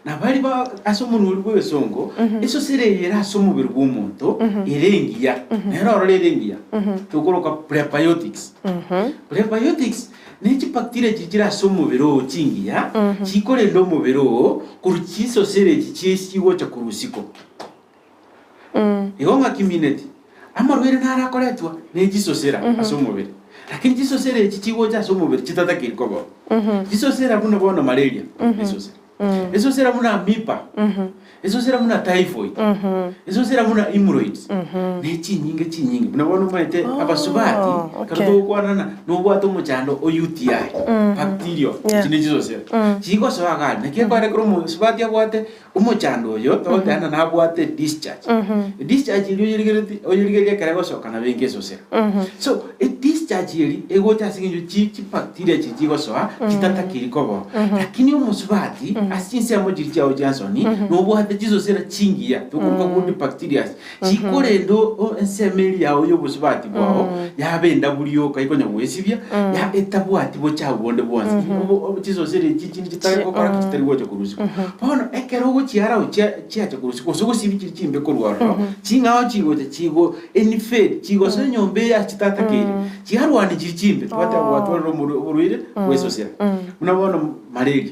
Speaker 4: Na baria ba ase omonwa oria bw'egesongo, esosera eye ere ase omobere bw'omonto, ere engiya, nere ororo ere engiya, tokoroka prebiotics. Prebiotics Ne chibacteria echi chire ase omobere oo chingiya, chikorenda omobere oo korwa chisosera echi chi'esi chigocha korwa isiko. Igo ng'aki mineti, amarwaire naro akoretwa ne chisosera ase omobere, lakini chisosera echi chigocha ase omobere chitatakeiri koba oo. Chisosera buna bono malaria, esosera. Esosera buna amoeba, esosera buna typhoid, esosera buna hemorrhoids, ne chinyinge chinyinge. Buna bono omanyete abasubati, ekero togokwana ng'a nobwate omochando o UTI, bacterial, echi ne chisosera, chigosoa iga aria. Naki ekero ekero omosubati abwate omochando oyo, togoteba ng'a nabwate discharge, discharge eria oyerigereti oyerigereria ekero egosoka nabo enga esosera. So, edischarge. Edischarge eri egocha ase eng'encho chi chibacteria echi chigosoa chitatakiri koba oo. Lakini omosubati ase chinsemo chiria chiao chia nsoni nobwate chisosera chingiya tokoruka good bacterias chikorenda o ensemo eria yao ya obosubati bwao yaba endabu rioka ekonya goesibia ya etabwati bochafu bonde bwonsi. Obo obo chisosera echi chinde chitari gokora ki chitari gocha korusigwa. Bono ekero ogochiarao chia chiacha korusigwa gose ogosibia chiria chimbe korwa ororo, ching'ao chigocha chigo Eniferi, chigosoa enyomba eye ase chitatakeire, chiarwanie chiria chimbe, twateba gwatwarire omorwa oborwaire bw'esosera. Buna bono malaria.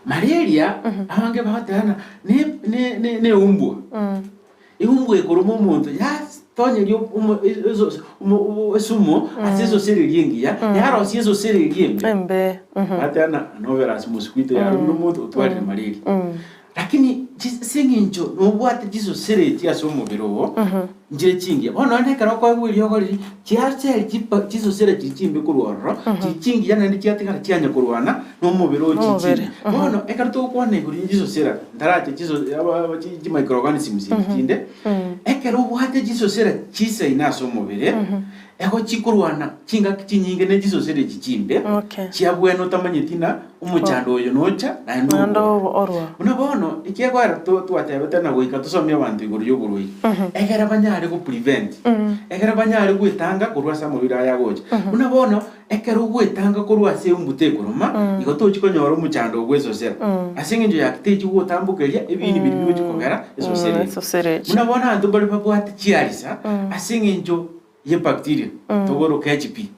Speaker 4: Malaria, abange bagoteba ng'a ne ne ne neumbwa. Eumbwa ekoroma omonto yatonyeria omo esoso omo esumo ase esosera eria engiya, yarosia esosera eria embe.
Speaker 3: Embe.
Speaker 4: Bateba ng'a nobera ase mosquito yaromire omonto otwarire malaria. Lakini ase engencho nobwate chisosera echi ase omobere oo, nchire chingiya. Bono naende ekero okoegwa eriogo riria, chiaseri chipa chisosera chiria chimbe korwa ororo, chiria chingiya naende chiatigara chianya korwana na omobere oo chiria
Speaker 3: Omobere,
Speaker 4: chimbe. Bono ekero togokwana igoro ye chisosera, ntarache chiso aba aba chi chimicroorganisms echi chinde, ekero obwate chisosera chisaine ase omobere, ego chikorwana chingaki chinyinge ne chisosera echi chimbe,
Speaker 3: Okay.
Speaker 4: chiabwene otamanyeti ng'a Omochando oyo nocha, naende
Speaker 3: Naende
Speaker 4: orwa.
Speaker 3: orwa.
Speaker 4: Buna bono, ekiagera twatebete na goika tosomie abanto igoro y'oborwaire, egere banyare go prevent, egere banyare gwetanga korwa ase amarwaire aya agocha. Buna bono, ekero ogwetanga korwa ase embuto ekoroma, igo tochi konyora omochando ogwesosera. Ase eng'encho ya ki techi gotambokeria ebiini biria bigochi kogera esosera eye.
Speaker 3: Esosera echi.
Speaker 4: Buna bono abanto mbare babwate chiarisa, ase eng'encho ye bacteria, togoroka HP.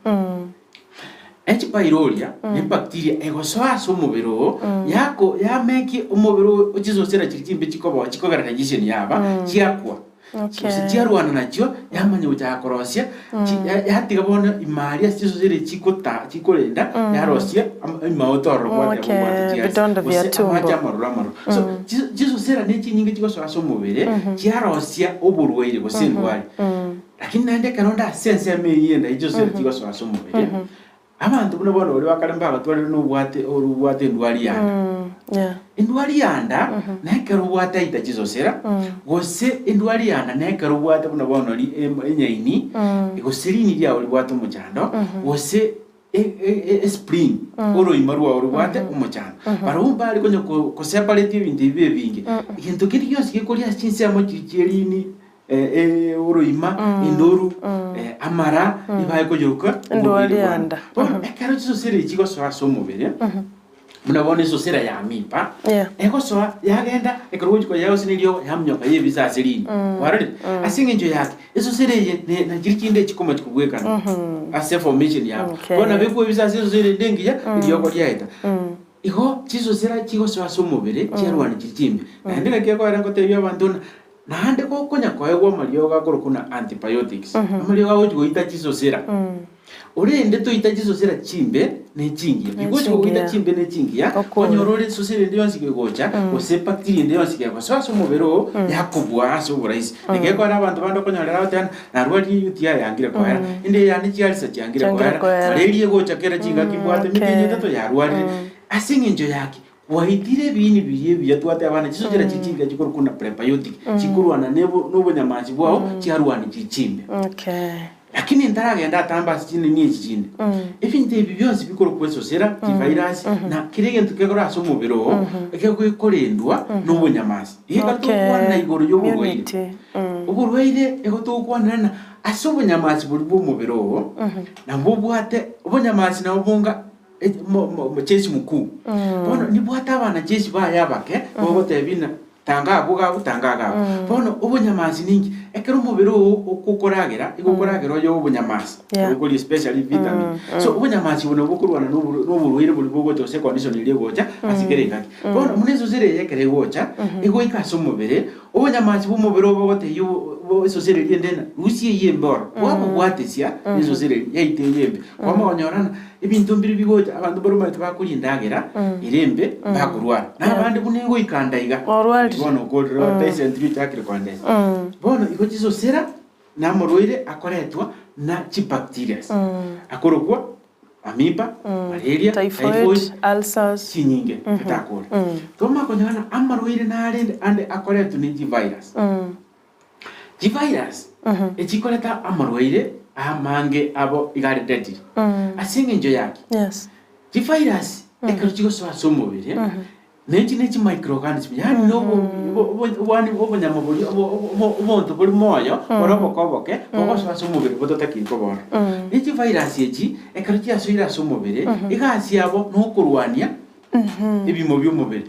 Speaker 4: H. Pylori ne bacteria egosoa ase omobere oo yako yamekia omobere oo ochisosera chiria chimbe chikoba chikogera digestion yaba chiakwa.
Speaker 3: Okay.
Speaker 4: Gose chiarwana nachio yamanya gochaka korosia chi ya- yatiga bono ime aria ase chisosera echi chikota chikorenda yarosia ama amaote ororo
Speaker 3: Okay,
Speaker 4: kwateba obwate chiarisa
Speaker 3: vidonda vya
Speaker 4: gose
Speaker 3: tumbo.
Speaker 4: amache amaroro amaroro. So chiso chisosera ne chinyinge chigosoa ase omobere chiarosia oborwaire gose endwari. Lakini naende ekero onde ase ensemo eyio ende ayio chisosera chigosoa ase omobere, abanto buna bono baria ba kare mbagatwarire nobwate orobwate endwari ya nda.
Speaker 3: Yeah.
Speaker 4: Endwari ya nda, na ekero obwate aita chisosera, gose endwari ya nda na ekero obwate buna bono ri em- enyaini, gose rini riao ribwate omochando, gose e- e- espleen, oroima rwao robwate omochando. Barabwo mbare konya ko- koseparate ebinto ebi ebinge. Egento keria gionsi gekoria ase chinsemo chiria chie rini, oroima, endoru, amara, nigo koyoka
Speaker 3: Endwari
Speaker 4: omobere
Speaker 3: ya
Speaker 4: bwane.
Speaker 3: nda.
Speaker 4: Bono ekero chisosera echi chigosoa ase omobere, buna bono esosera ya amiba,
Speaker 3: Yeah.
Speaker 4: egosoa yagenda ekero ogochi koyea gose na eriogo yaminyoka yebisa ase riini. Kwarorire? Ase eng'encho yake, esosera eye ne nachiri chinde echikoma chikobwekana ase eformation yabo.
Speaker 3: Okay.
Speaker 4: Bono nabo ekwebisa ase esosera ende engiya, eriogo riaeta. Igo chisosera chigosoa ase omobere chiarwania chiri chimbe. Naende naki ekoera ngotebia abanto ng'a naende gokonya koegwa amariogo akorokwa buna antibiotics, amariogo agochi goita chisosera, orende toita chisosera chimbe ne chingiya. Bigochi gogoita
Speaker 3: Nechingiya.
Speaker 4: chimbe ne chingiya,
Speaker 3: Okore.
Speaker 4: onyore ore esosera ende yonsi kegocha, gose ebacteria ende yonsi kegosoa ase omobere oo, yakobua ase oborahisi. Naki ekoera abanto bande okonyorera goteba ng'a narwarire UTI yangire koera, ende eyane chiarisa chiangire
Speaker 3: Chiangire
Speaker 4: koera,
Speaker 3: koera.
Speaker 4: malaria egocha kera chingaki mbwate emetienyi
Speaker 3: Okay.
Speaker 4: etato yarwarire. Ase eng'encho yaki, Gwaitire ebiini biria ebiya twateba buna chisochera chiri chingiya chikorokwa buna prebiotic, chikorwana nebo nobonyamansi bwao chiarwania chiri chimbe.
Speaker 3: Okay.
Speaker 4: Lakini ntaragenda atambe ase chinini echi chinde, ebinto ebi bionsi bikorokwa esosera, chivirus, na kera egento kegoro ase omobere oo, ekegokorendwa nobonyamansi. Iga
Speaker 3: Okay.
Speaker 4: tokwana igoro y'oborwaire.
Speaker 3: Immunity.
Speaker 4: Oborwaire igo togokwanera ng'a ase obonyamansi boria bwa omobere oo, nabwo obwate obonyamansi nabo bonga Jeshi mkuu. Bono nibwate abana jeshi baye abake, bagotebia ng'a tanga abwo iga abwo, tanga iga abwo. Bono obonyamansi ninki? Ekero omobere oo okoragera, igo okoragera oyo obonyamansi,
Speaker 3: Yeah.
Speaker 4: okoria especially vitamin. So obonyamansi obo nabwo bokorwana na oboro na oborwaire boria bogocha gose econdition eria egocha ase kera engaki. Bono buna esosera eye ekero egocha, egoika ase omobere, Obonyamansi bw'omobere obo bogotebia esosera eria ende ng'a rusia eyio embe oro, bwabobwatesia nesosera eria yaita eyio embe. Kwamanya konyora ng'a ebinto mbire bigocha abanto mbare omanyete bakoria endagera ere embe bakorwara. Na abande buna egoika nda iga,
Speaker 3: Orwarire.
Speaker 4: bono okorire dysentery ochakire koendesa. Bono igo chisosera na amarwaire akoretwa na chibacterias, akorokwa Amoeba, malaria,
Speaker 3: Typhoid,
Speaker 4: typhoid,
Speaker 3: ulcers.
Speaker 4: chinyinge chitakore. Twamanya konyora ng'a amarwaire narende ande akoretwe ne chivirus. Chivirus echikoreta amarwaire. Amange abo iga are deadly. Ase eng'encho yaki?
Speaker 3: Yes.
Speaker 4: Chivirus ekero chigosoa ase omobere, nechi ne chimicroorganism, yaani na obo obo obwani obonyama boria obo obo obonto bore moyo, bore oboke oboke, bogosoa ase omobere bototakiri kobora. Ne chivirus echi, ekero chiasoire ase omobere, egasi yabo nokorwania ebimo bia omobere.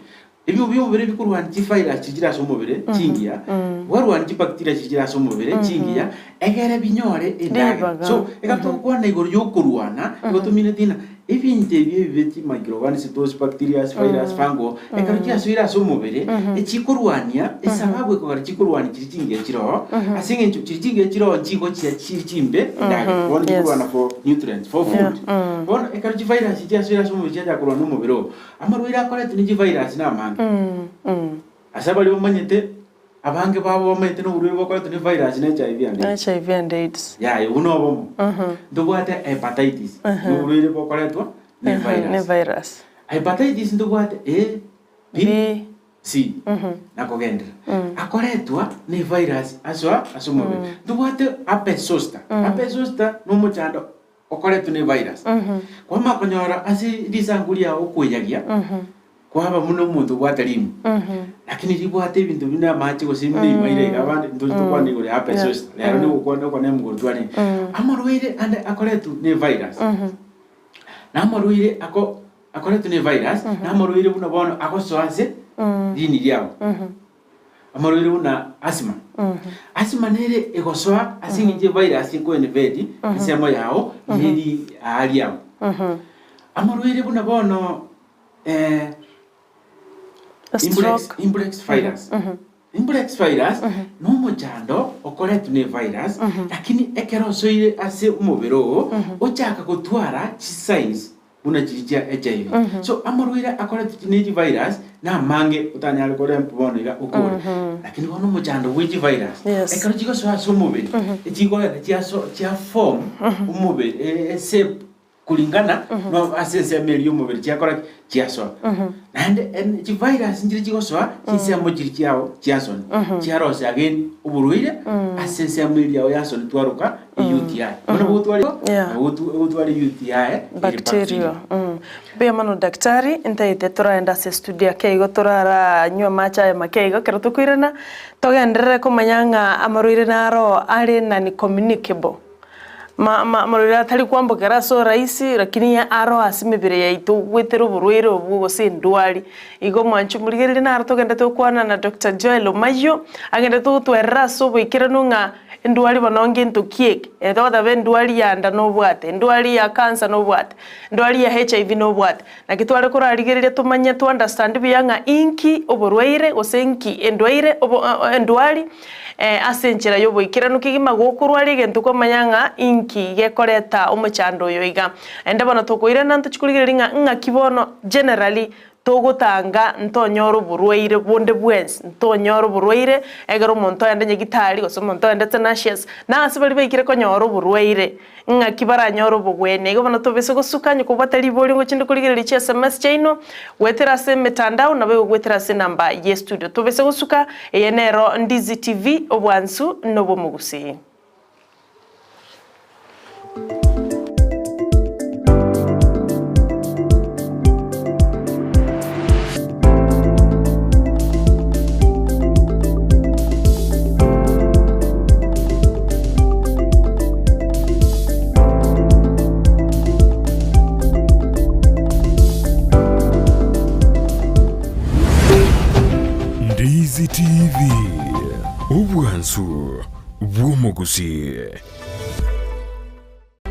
Speaker 4: Ebimo bi'omobere bikorwania chivirus chichire ase omobere chingiya, bwarwania chibacteria chichire ase omobere chingiya, egere binyore endagera.
Speaker 3: Ribaga.
Speaker 4: So, ekero togokwana igoro y'okorwana, nigo tomineti ng'a ebinto ebi ebibe chimicroorganisms, those bacterias, virus, fungal, ekero chiasoire ase omobere, echikorwania esababu ekogera chikorwania chiria chingiya chire oo, ase eng'encho chiria chingiya chire oo nchigochia chiri chimbe endagera. Bono
Speaker 3: Yes.
Speaker 4: chikorwana for nutrients, for food. Bono ekero chivirus chiasoire ase omobere chiachaka korwana omobere oo, Amarwaire akoretwe ne chivirus namange. Ase abaria bamanyete, abange babo bamanyete na oborwaire bokoretwa ne virus na HIV and AIDS.
Speaker 3: HIV and AIDS.
Speaker 4: Yaya, obwo nobomo. Ntobwate hepatitis, na oborwaire bokoretwa ne virus.
Speaker 3: Ne virus.
Speaker 4: Hepatitis ntobwate A, B,
Speaker 3: B.
Speaker 4: C, na kogenderera. Akoretwa ne virus asoa ase omobere. Ntobwate herpes zoster. Herpes zoster na omochando okoretwe ne virus. Kwamanya konyora ase risanku riao okoeyagia, kwaba buna omonto obwate rimo. Lakini ribwate ebinto buna amache gose buna ebimaire iga abande ntoche tokwane igoro ya herpes zoster. Rero nigo okwane okwane omogoro twarenge. Amarwaire ande akoretwe ne virus, na amarwaire ako akoretwe ne virus, na amarwaire buna bono agosoa ase rini riao. Amarwaire buna asthma. Asthma nere egosoa ase eng'encho evirus ekoinvade ensemo yao neri aa riao. Amarwaire buna bono eh,
Speaker 3: Stroke.
Speaker 4: Impurex virus. Impurex virus nomochando okoretwa ne virus lakini ekero osoire ase omobere oo ochaka gotwara chisigns buna chiria chia HIV. So amarwaire akoretwe ne chivirus namange otanyare korempa bono iga okore. Lakini bono omochando bwe chivirus
Speaker 3: Yes.
Speaker 4: ekero chigosoa ase omobere echigoenda chiaso chiaform omobere eshape kulingana no ase ensemo eria y'omobere chiakora ki? Chiasoa. Naende en chivirus nchire chigosoa chinsemo chiria chiao chiasoni chiarosia again oborwaire ase ensemo eria yao yasoni twaroka UTI. Bono gotware
Speaker 3: Yeah.
Speaker 4: nabo gotware UTI ere
Speaker 3: Bacteria. Mbuya mono daktari, ntaete toraende ase estudio ake igo toraranywe amache aya make igo ekero tokoirana, togenderere komanya ng'a amarwaire naro are non communicable. Ma ma amarwaire atari kwambokera ase orahisi lakini aro ase emebere yaito goetera oborwaire obwo gose endwari. Igo mwanche morigererie naro togende tokwana na Doctor Joel Omayio, agende togotwerera ase oboikeranu ng'a Endwari bono ngento ki eke? Ere togoteba endwari ya nda nobwate, endwari ya cancer nobwate, endwari ya HIV nobwate. Naki tware korarigereria tomanye to understand buya ng'a inki oborwaire gose inki endwaire obo endwari ase enchera y'oboikeranu kegima gokorwaria egento kwamanya ng'a inki gekoreta omochando oyo iga. Naende bono tokoirana ntochi korigereria ng'a ng'aki bono generally Togotanga ntonyore oborwaire bonde bwensi, ntonyore oborwaire ekero omonto aende nyagitari gose omonto aende tenacious, na ase baria baikire konyora oborwaire, ng'aki baranyore obogwenia. Igo bono tobese gosuka onye kobwate riborio ngochende korigereria chi sms chiaino, goetera ase emetandao nabo egogoetera ase enamba ye studio. Tobese gosuka, eye nero Ndizi TV, obwansu nobomogusii.
Speaker 2: Ndizi TV, obwansu bw'omogusii.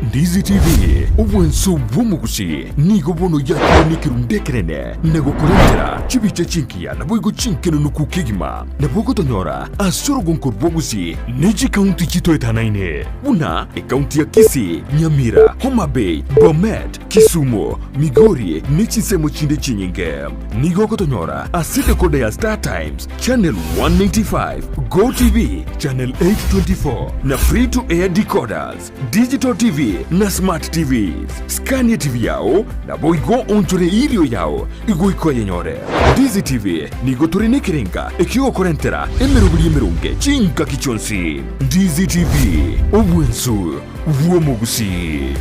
Speaker 2: Ndizi TV, obwanso bw'omogusii, nigo bono yakire nekerundu ekenene na gokorentera chibicha chingiya naboigo chinkenenuku kegima. Nabo ogotonyora ase orogonko rw'ogusii ne chikaunti chitoetanaine buna ekaunti ya Kisii, Nyamira, Homa Bay, Bomet, Kisumu, Migori ne chinsemo chinde chinyinge. Nigo ogotonyora ase decoder ya Star Times, Channel 195, Go TV, Channel 824 na Free to Air decoders, Digital TV. na Smart TVs. Scan etibi yao, naboigo oonchore eirio yao goika oyenyore. Ndizi TV nigo tore nekerenga ekiogokorentera emeroberi emeronge chingaki chionsi. Ndizi TV, obwensu bw'omogusii.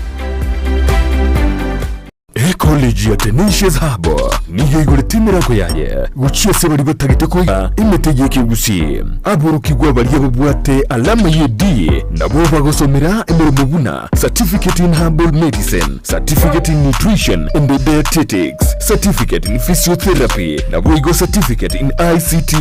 Speaker 2: Ecollege ya Tenacious Hub nigo eigorete emerango yaye gochia ase baria batagete koiga emete y'ekegusii. Aborokigwa baria babwate alama ye D nabwo bagosomera emeremo buna Certificate in Herbal Medicine, Certificate in Nutrition and Dietetics, Certificate in Physiotherapy, naboigo Certificate in ICT.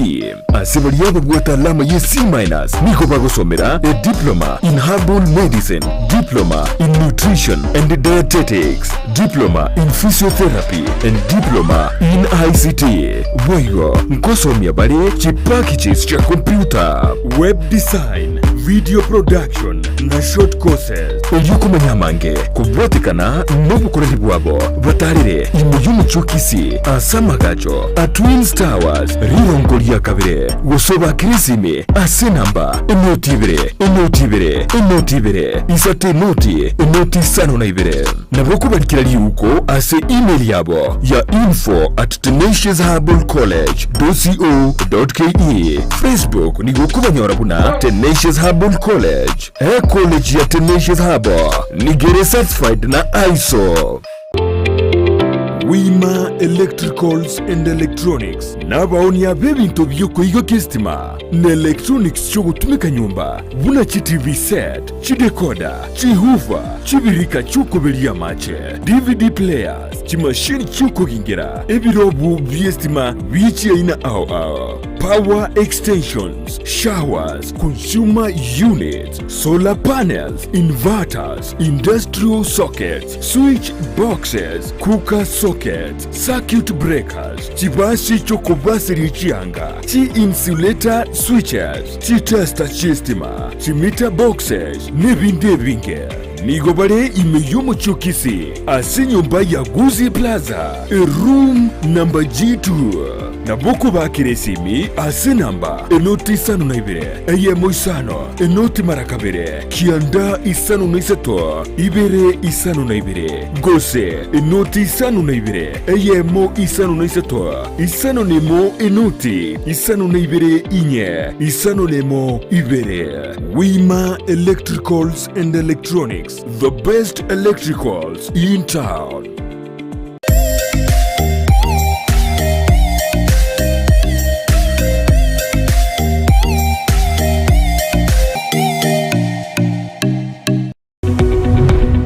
Speaker 2: Ase baria babwate alama ye C minus nigo bagosomera a Diploma in Herbal Medicine, Diploma in Nutrition and Dietetics, Diploma in Physiotherapy and Diploma in ICT. Boigo nkosomia bare chipackages chia computer, web design, video production na short courses. Erio komanya amange kobwatekana nobokoreri bwabo, batarere ime y'omochie o Kisii ase amagacho a Twins Towers rirongo ria kabere, gose obakere esimi ase enamba enoti ibere, enoti ibere, enoti ibere, isato enoti, enoti isano na ibere. Nabo okobarikera riuko ase email yabo ya info at tenaciousherbalcollege dot co dot ke. Facebook nigo okobanyora buna Tenacious Herbal College. Ecollege ya Tenacious Herbal nigo ere certified na ISO. Wima Electricals and Electronics nabaonia b'ebinto bi'okoigokia esitima na electronics chi'ogotumeka nyomba buna chi TV set, chidecoder, chihoofer, chibirika chi'okoberia amache, DVD players, chimashini chi'okogingera, ebirobu bi'esitima bie chiaina ao ao, power extensions, showers, consumer units, solar panels, inverters, industrial sockets, switch boxes, cooker sockets, circuit breakers, chibasi chi'okobaseria chianga, chi-insulator switches, chitester chi'estima, chimeter boxes, nebinde ebinge. Nigo bare ime y'omochie o Kisii ase enyomba ya Gusii Plaza, eroom number G2. Nabo okobakera esimi ase enamba enoti isano na ibere, eyemo isano, enoti mara kabere, kianda isano na isato, ibere isano na ibere, gose enoti isano na ibere, eyemo isano na isato, isano na emo enoti isano na ibere inye, isano na emo ibere. Wima Electricals and Electronics, the best electricals in town.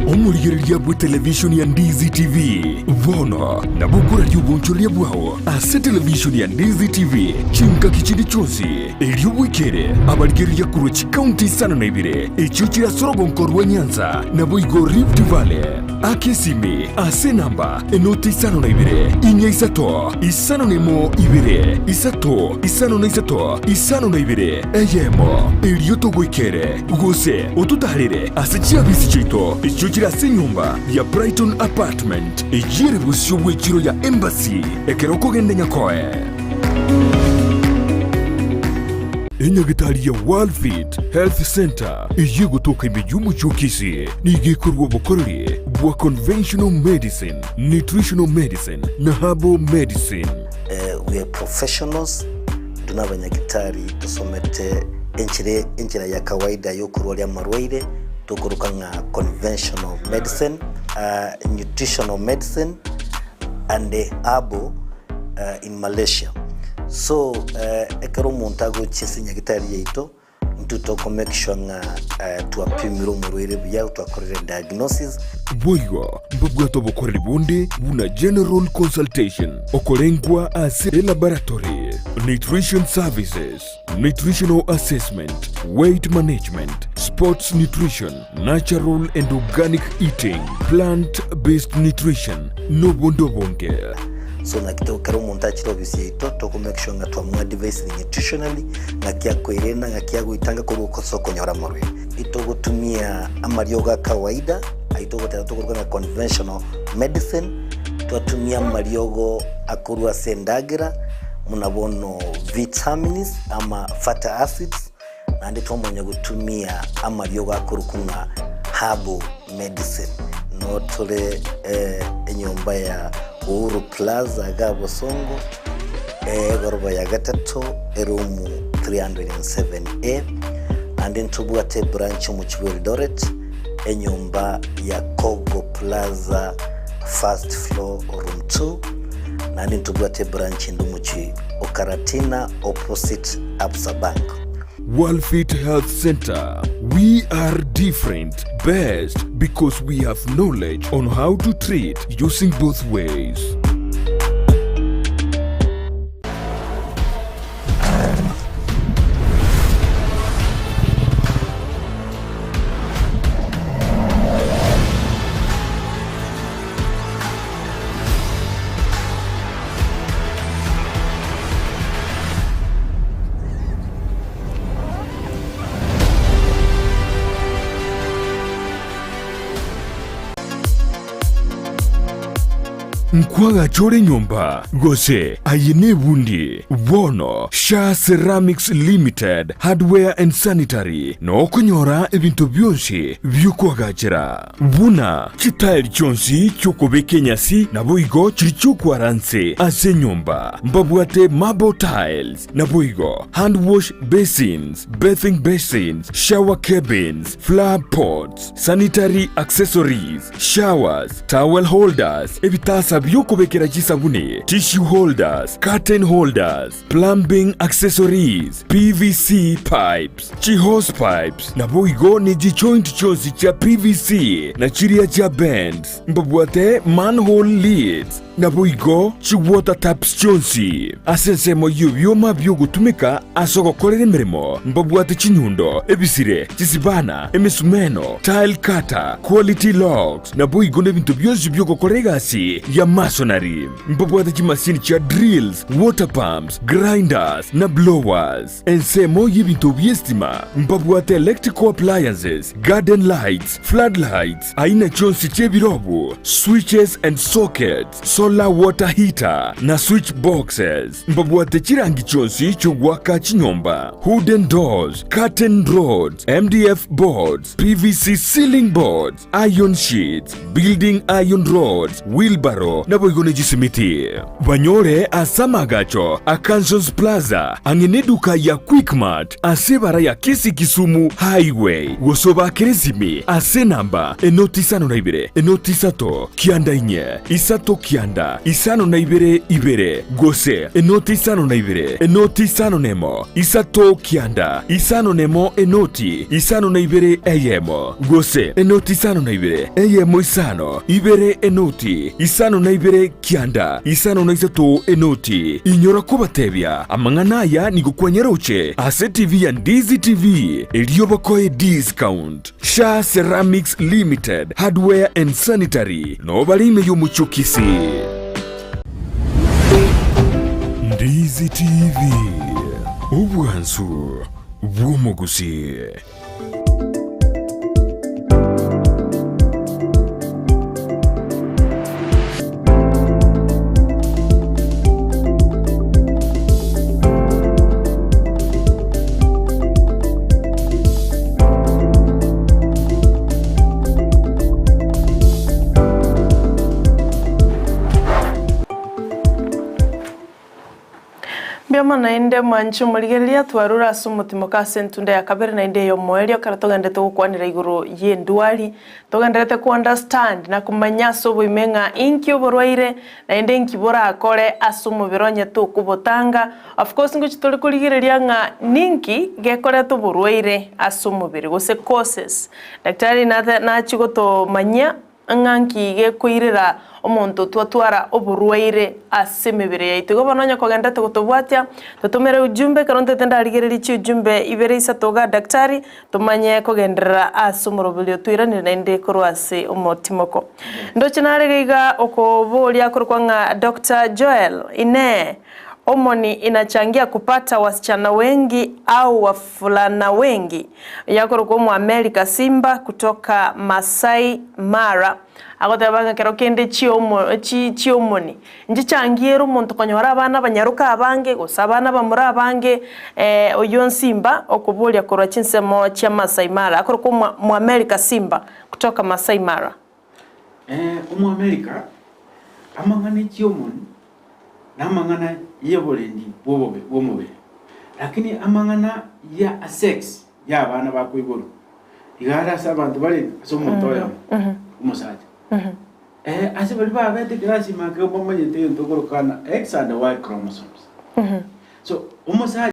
Speaker 2: Omorigereria bw'etelevishoni ya Ndizi TV bono nabo okoraria obonchoreria bwao ase televishoni ya Ndizi TV chingaki chinde chionsi, erio bwekere abarigereria korwa chikaunti isano na ibere echio chire ase orogonko rwa Nyanza naboigo Rift Valley. Aka esimi ase enamba enoti isano na ibere, inya isato, isano na emo ibere, isato, isano na isato, isano na ibere, eyemo, erio togoikere, gose ototaarere ase chiabisi chiaito echio chire ase enyomba ya Brighton Apartment, eyio ere bosio bw'echiro ya Embassy, ekero okogenda Nyakoe. Enyagitari ya Worldfit Health Centre Eyio egotoka ime y'omochie o Kisii nigo ekorua obokoreri bwa conventional medicine, nutritional medicine na herbal medicine.
Speaker 5: We are professionals, intwe nabanyagitari tosomete enchera enchera ya kawaida yokorwaria amarwaire tokoroka ng'a conventional medicine, nutritional medicine and herbal in Malaysia. So ekero omonto agochia ase enyagitari yaito. Intwe toko make sure ng'a twapimire omorwaire buya, twakorire diagnosis.
Speaker 2: Boigo mbabwate obokoreri bonde buna general consultation, okorengwa ase elaboratory, nutrition services, nutritional assessment, weight management, sports nutrition, natural and organic eating, plant based nutrition, nobonde obonge.
Speaker 5: So naki to ekero omonto achire ofisi yaito, toko make sure ng'a twamoadvisire nutritionally, ng'aki akoerenda, ng'aki agoetanga korwa ase okonyora amarwaire. Itogotumia amariogo a kawaida, ayio togoteba tokoruga ng'a conventional medicine, twatumia amariogo akorwa ase endagera, buna bono vitamins ama fatty acids, naende twamanya gotumia amariogo akorokwa ng'a. Herbal Medicine. Noo tore enyomba ya Uhuru Plaza igaa Bosongo, egoroba ya gatato, eroom 307A. Naende ntobwate ebranch omochie bwa Eldoret, enyomba ya Kogo Plaza first floor room 2. Naende ntobwate ebranch ende omochie o Karatina opposite Absa Bank.
Speaker 2: Worldfit Health Center, We are different, best because we have knowledge on how to treat using both ways. Nkwagacha ore nyomba, gose aye nebundi? Bono Shaa Ceramics Limited, Hardware and Sanitary nokonyora ebinto bionsi biokwagachera. Buna chitaeri chionsi chi'okobeka enyasi, naboigo chiri chi'okwara nse ase enyomba. Mbabwate marble tiles, naboigo hand wash basins, bathing basins, shower cabins, flower pots, sanitary accessories, showers, towel holders, ebitasa bi'okobekera chisabuni, tissue holders, curtain holders, plumbing accessories, PVC pipes, chihose pipes, naboigo ne chijoint chionsi chia PVC na chiria chia bends, mbabwate manhole lids, naboigo chiwater taps chionsi. Ase ensemo y'ebioma bi'ogotumeka ase ogokorera emeremo, mbabwate chinyundo, ebisire, chisibana, emesumeno, tile cutter, quality locks, naboigo nebinto bionsi bi'ogokora egasi ya masonry. Mbabwate chimasini chia drills, water pumps, grinders, na blowers. Ensemo y'ebinto bi'esitima mbabwate electrical appliances, garden lights, flood lights, aina chionsi chi'ebirobu, switches and sockets, solar water heater, na switch boxes. Mbabwate chirangi chionsi chi'ogoaka chinyomba, wooden doors, curtain rods, MDF boards, PVC ceiling boards, Iron sheets, building iron rods, wheelbarrow, naboigo ne chisimiti. Banyore ase amagacho a Kansons Plaza ang'e neduka ya Quickmart ase ebara ya Kisii Kisumu Highway gose obakere esimi ase enamba enoti isano na ibere enoti isato kianda inye isato kianda isano na ibere ibere gose enoti isano na ibere enoti isano nemo isato kianda isano nemo enoti isano na ibere eyemo. Gose enoti isano na ibere, eyemo isano, ibere enoti, isano na ibere kianda, isano na isato enoti. Inyora kobatebia amang'ana aya nigo kwanyaroche ase TV ya Ndizi TV, erio bakoe discount. Shaa Ceramics Limited, Hardware and Sanitary, noo bare ime y'omochie o Kisii. Ndizi TV, obwansu bw'omogusii.
Speaker 3: Mbuya mono naende mwanche omorigereria, twarure ase omotimoka ase entunda ya kabere naende ey'omoerio, ekero togenderete gokwanera igoro y'endwari, togenderete ko understand na komanya ase oboime ng'a inki oborwaire naende inki borakore ase omobere onye tokobotanga. Of course ngochia tore korigereria ng'a ninki gekoreta oborwaire ase omobere gose causes. Daktari nate nachia gotomanyia Ng'a nki gekoirera omonto twatwara oborwaire ase emebere yaito. Igo bono onye kogenderete gotobwatia, totomere ujumbe ekero ntaete ndarigererie chiujumbe ibere isato iga daktari, tomanye kogenderera ase omoroberio toiranire naende korwa ase omotimoko. Ndoche nare iga iga okoboria korokwa ng'a Doctor Joel, Inee! Homoni inachangia kupata wasichana wengi au wavulana wengi? Oyo akorokwa Omoamerika Simba kutoka Masai Mara agoteba ng'a kero kende chiomo chi chiomoni nchichangiere omonto konyora abana abanyaroka abange gose abana abamura abange oyio Nsimba okoboria korwa chinsemo chia Masai Mara akorokwa omo Omoamerika Simba kutoka Masai Mara.
Speaker 4: Omoamerika amang'ana echiomoni na amang'ana y'oborendi bw'obobe bw'omobere, lakini amang'ana ya sex y'abana bakoiborwa iga are ase abanto bare ase omonto oyomo omosacha. Ase baria babete ekerasi make bamanyete egento okorokana X and Y chromosomes. So omosacha.